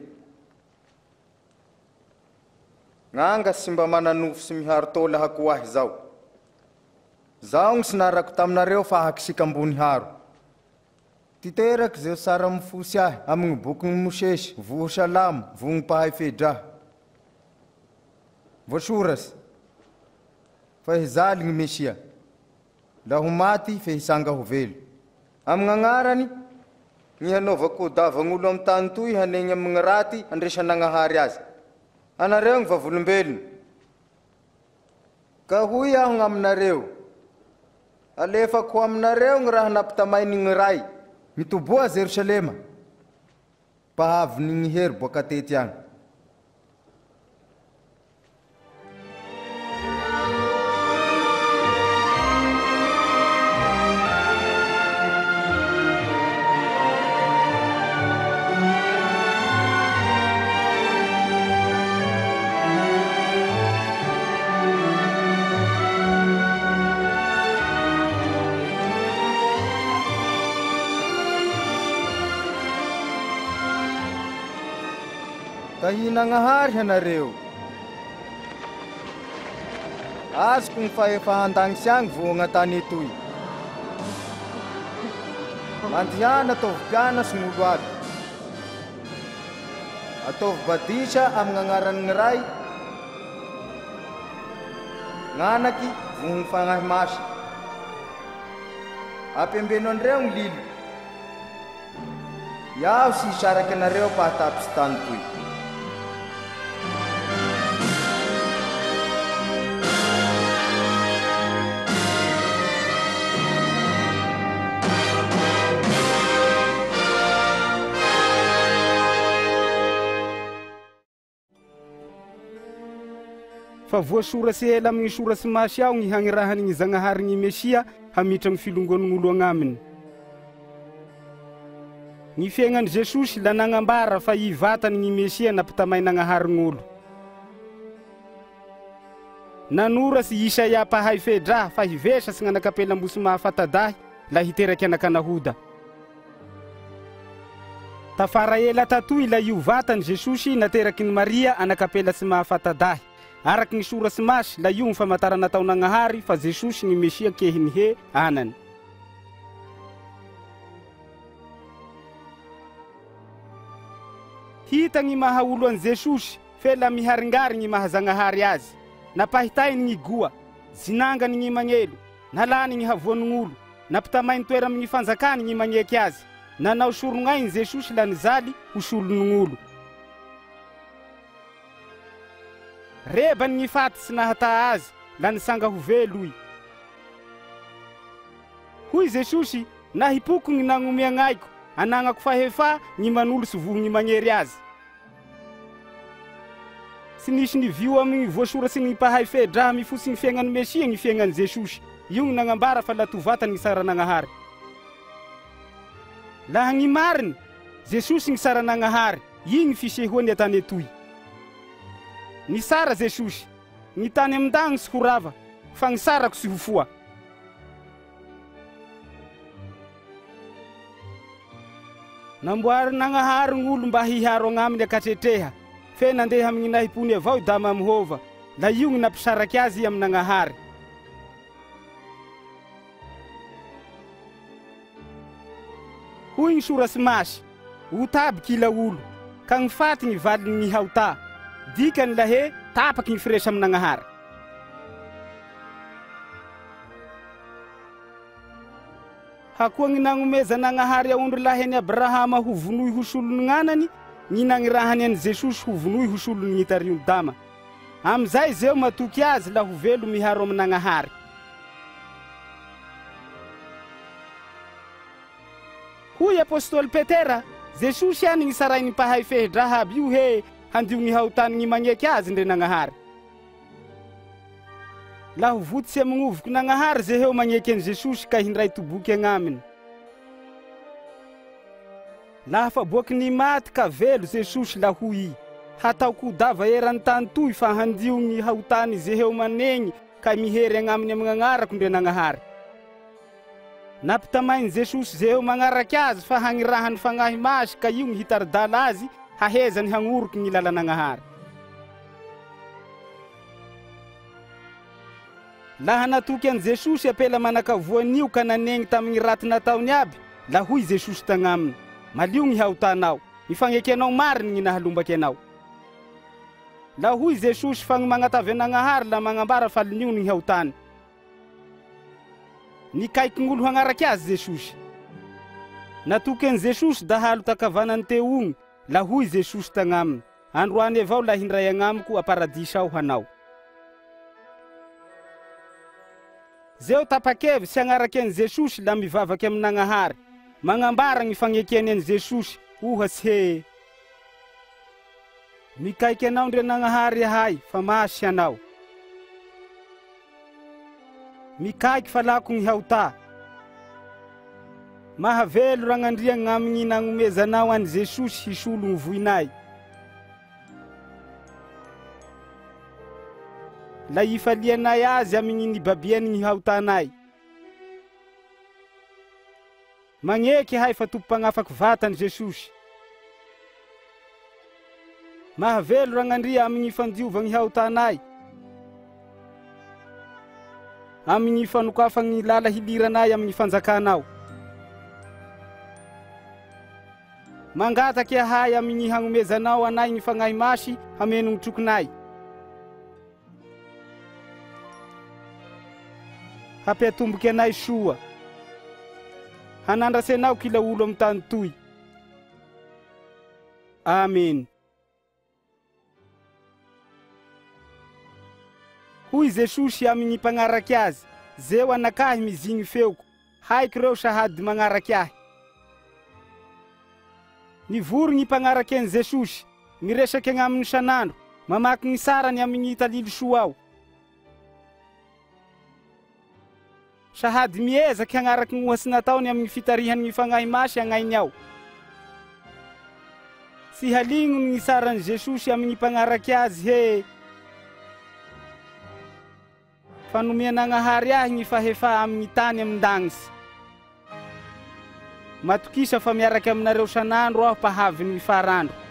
Gnanga sy mba mananofo sy miharo taola hakoa ahy zao. Zaho gny sinarako taminareo fa hakisika ambony haro. Titeraky zeo sara mifosy ahy amin'ny bokin'i Mosesy, voho salamo, voho mpahay fedraha. Voasorasy fa hijaly gny Mesia, la ho maty fe hisanga ho velo. Amin'ny agnarany, ny hanaovako davagn'olo amin'ny tany toy hanegny amin'ny raty handresan'Agnahary azy. Anareo gny vavolombelona. Ka hoy aho gn'aminareo, alefako aminareo gny raha nampitamainy gny Ray. Mitoboa Jerosalema, mpahaviny gny hery boaka tety agny. Tahin'Agnahary anareo. Azoko ny fahefahan-dagnitsy agny voagna tany etoy. Mandehana ataovy mpianatsy ny olo aby. Ataovy badisa amin'ny agnaran'ny Ray, gn'Anaky, voho ny Fagnahy Masy. Ampembeno andreo ny lily. Iaho sy hisaraky anareo pahatapitsy tany toy.
Fa voasoratsy ela amin'ny soratsy masy ao ny hagnirahany ny Zagnahary ny Mesia hamitra ny filongoan'olo agnaminy. Ny fiaignan'i Jesosy la nagnambara fa i vatany ny Mesia nampitamain'Agnaharin'olo. Nanoratsy Isaia mpahay fedraha fa hivesatsy gn'anak'ampelambosy mahafatadahy la hiteraky anak'anahoda. Tafara ela tatoy la io vatany Jesosy nateraky ny Maria anak'ampela tsy mahafatadahy. Araky gny soratsy masy la io gny famatara nataonagnahary fa Jesosy gny Mesia kehiny he anany. Hita gny maha olo an'i Jesosy fe la miharingary gny maha Zagnahary azy. Napahitainy gny goa, zinangany gny magnelo, nalany gny havoan'gn'olo, nampitamainy toera amy gny fanjakany gny magneky azy. Nanao sorogn'ainy Jesosy la nijaly ho solon'gn'olo. Rebany gny faty tsy nahatà azy la nitsanga ho velo i. Hoy Jesosy, Nahipoko gny nagnomea gn'aiko, anagnako fahefà gny manolotsy voho gny magnery azy. Tsy nisy nivio amy gny voasoratsy gny mpahay fe-draha mifotsy gny fiaignan'ny Mesia gny fiaignan'i Jesosy. Io gny nagnambara fa latoa vatany gny Saranagnahary. Laha gny mariny, Jesosy gny Saranagnahary, i gny fisehoany an-tany etoy. Nisara Jesosy, gny tany amin-dagnitsy ho rava, fa gny sarako tsy ho foa. Namboarin'Agnahary gn'olo mba hiharo agnaminy an-katretreha, fe nandeha amy gny nahipony avao i Dama amy Hova, la io gny nampisaraky azy amin'Agnahary. Hoy gny soratsy masy, Ota aby kila olo, ka gny faty gny valiny gny haotà. Dikany la he tapaky gny firesa amin'Agnahary. Hakoa gny nagnomeza Nagnahary aondry lahy an'i Abrahama ho vonoy ho solon'ny gnanany, gny nagnirahany an'i Jesosy ho vonoy ho solon'ny gny tariony Dama. Amizay zeo matoky azy la ho velo miharo amy Nagnahary. Hoy Apostoly Petera, Jesosy any gny sarain'ny mpahay fehy-draha aby io he handio gny haotany gny magneky azy ndre Nagnahary. Laha ho votitsy amy gnovoky Nagnahary ze heo magneky an'i Jesosy ka hindray toboky agnaminy. Laha fa boaky nimaty ka velo Jesosy la hoy i, Hataoko ho dava eran'ny tany toy fa handio gny haotany ze heo manegny ka mihery agnaminy amy gn'agnarako ndre Nagnahary. Nampitamain'i Jesosy ze heo magnaraky azy fa hagnirahany Fagnahy Masy ka io gny hitari-dala azy hahezany hagnoroky gny lalan'Agnahary. Laha natoky an'i Jesosy ampela manan-kavoan'io ka nanegny tamy gny raty nataony aby, la hoy Jesosy tagnaminy, Malio gny haotanao, ny fagnekenao mariny gny nahalombaky anao. La hoy Jesosy fa gny magnatavy an'Agnahary la magnambara fa linio gny haotany. Nikaiky gn'olo hagnaraky azy Jesosy. Natoky an'i Jesosy dahalo takavanany teo ogny, la hoy Jesosy tagnaminy, Androany avao la hindray agnamiko a-paradisa ao hanao. Zeo tapa-kevitsy hagnaraky an'i Jesosy la mivavaky amin'Agnahary, magnambara gny fagnekeny an'i Jesosy, ohatsy he, Mikaiky anao Ndrenagnahary ahay fa masy hanao. Mikaiky fa lako gny haotà. Mahavelo Ragnandria gn'amigny nagnomezanao an'i Jesosy hisolo gny voinay. La ifalianay azy amigny nibabiany gny haotanay. Magneky ahay fa tompom-pagnafaky vatany Jesosy. Mahavelo Ragnandria amigny fandiova gny haotanay, amigny fanokafa gny lala hiliranay amigny fanjakanao. Mangataky ahay amigny hagnomezanao anay gny Fagnahy Masy hameno gny trokinay. Hampiatomboky anay soa. Hanandratsy anao kila olo amy tany toy. Amen. Hoy Jesosy amy gny mpagnaraky azy, Zeo anakahy mizigny feoko, haiko reo sahady magnaraky ahy. Nivory gny mpagnaraky an'i Jesosy, miresaky agnaminy isan'andro, mamaky gny sarany amy gny talily soa ao. Sahady miezaky hagnaraky gny ohatsy nataony amy gny fitarihany gny Fagnahy Masy agnainy ao. Tsy halignony gny saran'i Jesosy amy gny mpagnaraky azy he. Fa nomen'Agnahary ahy ny fahefa amin'ny tany amin-dagnitsy. Matokisa fa miaraka aminareo sanandro aho mpahavin'ny farandro.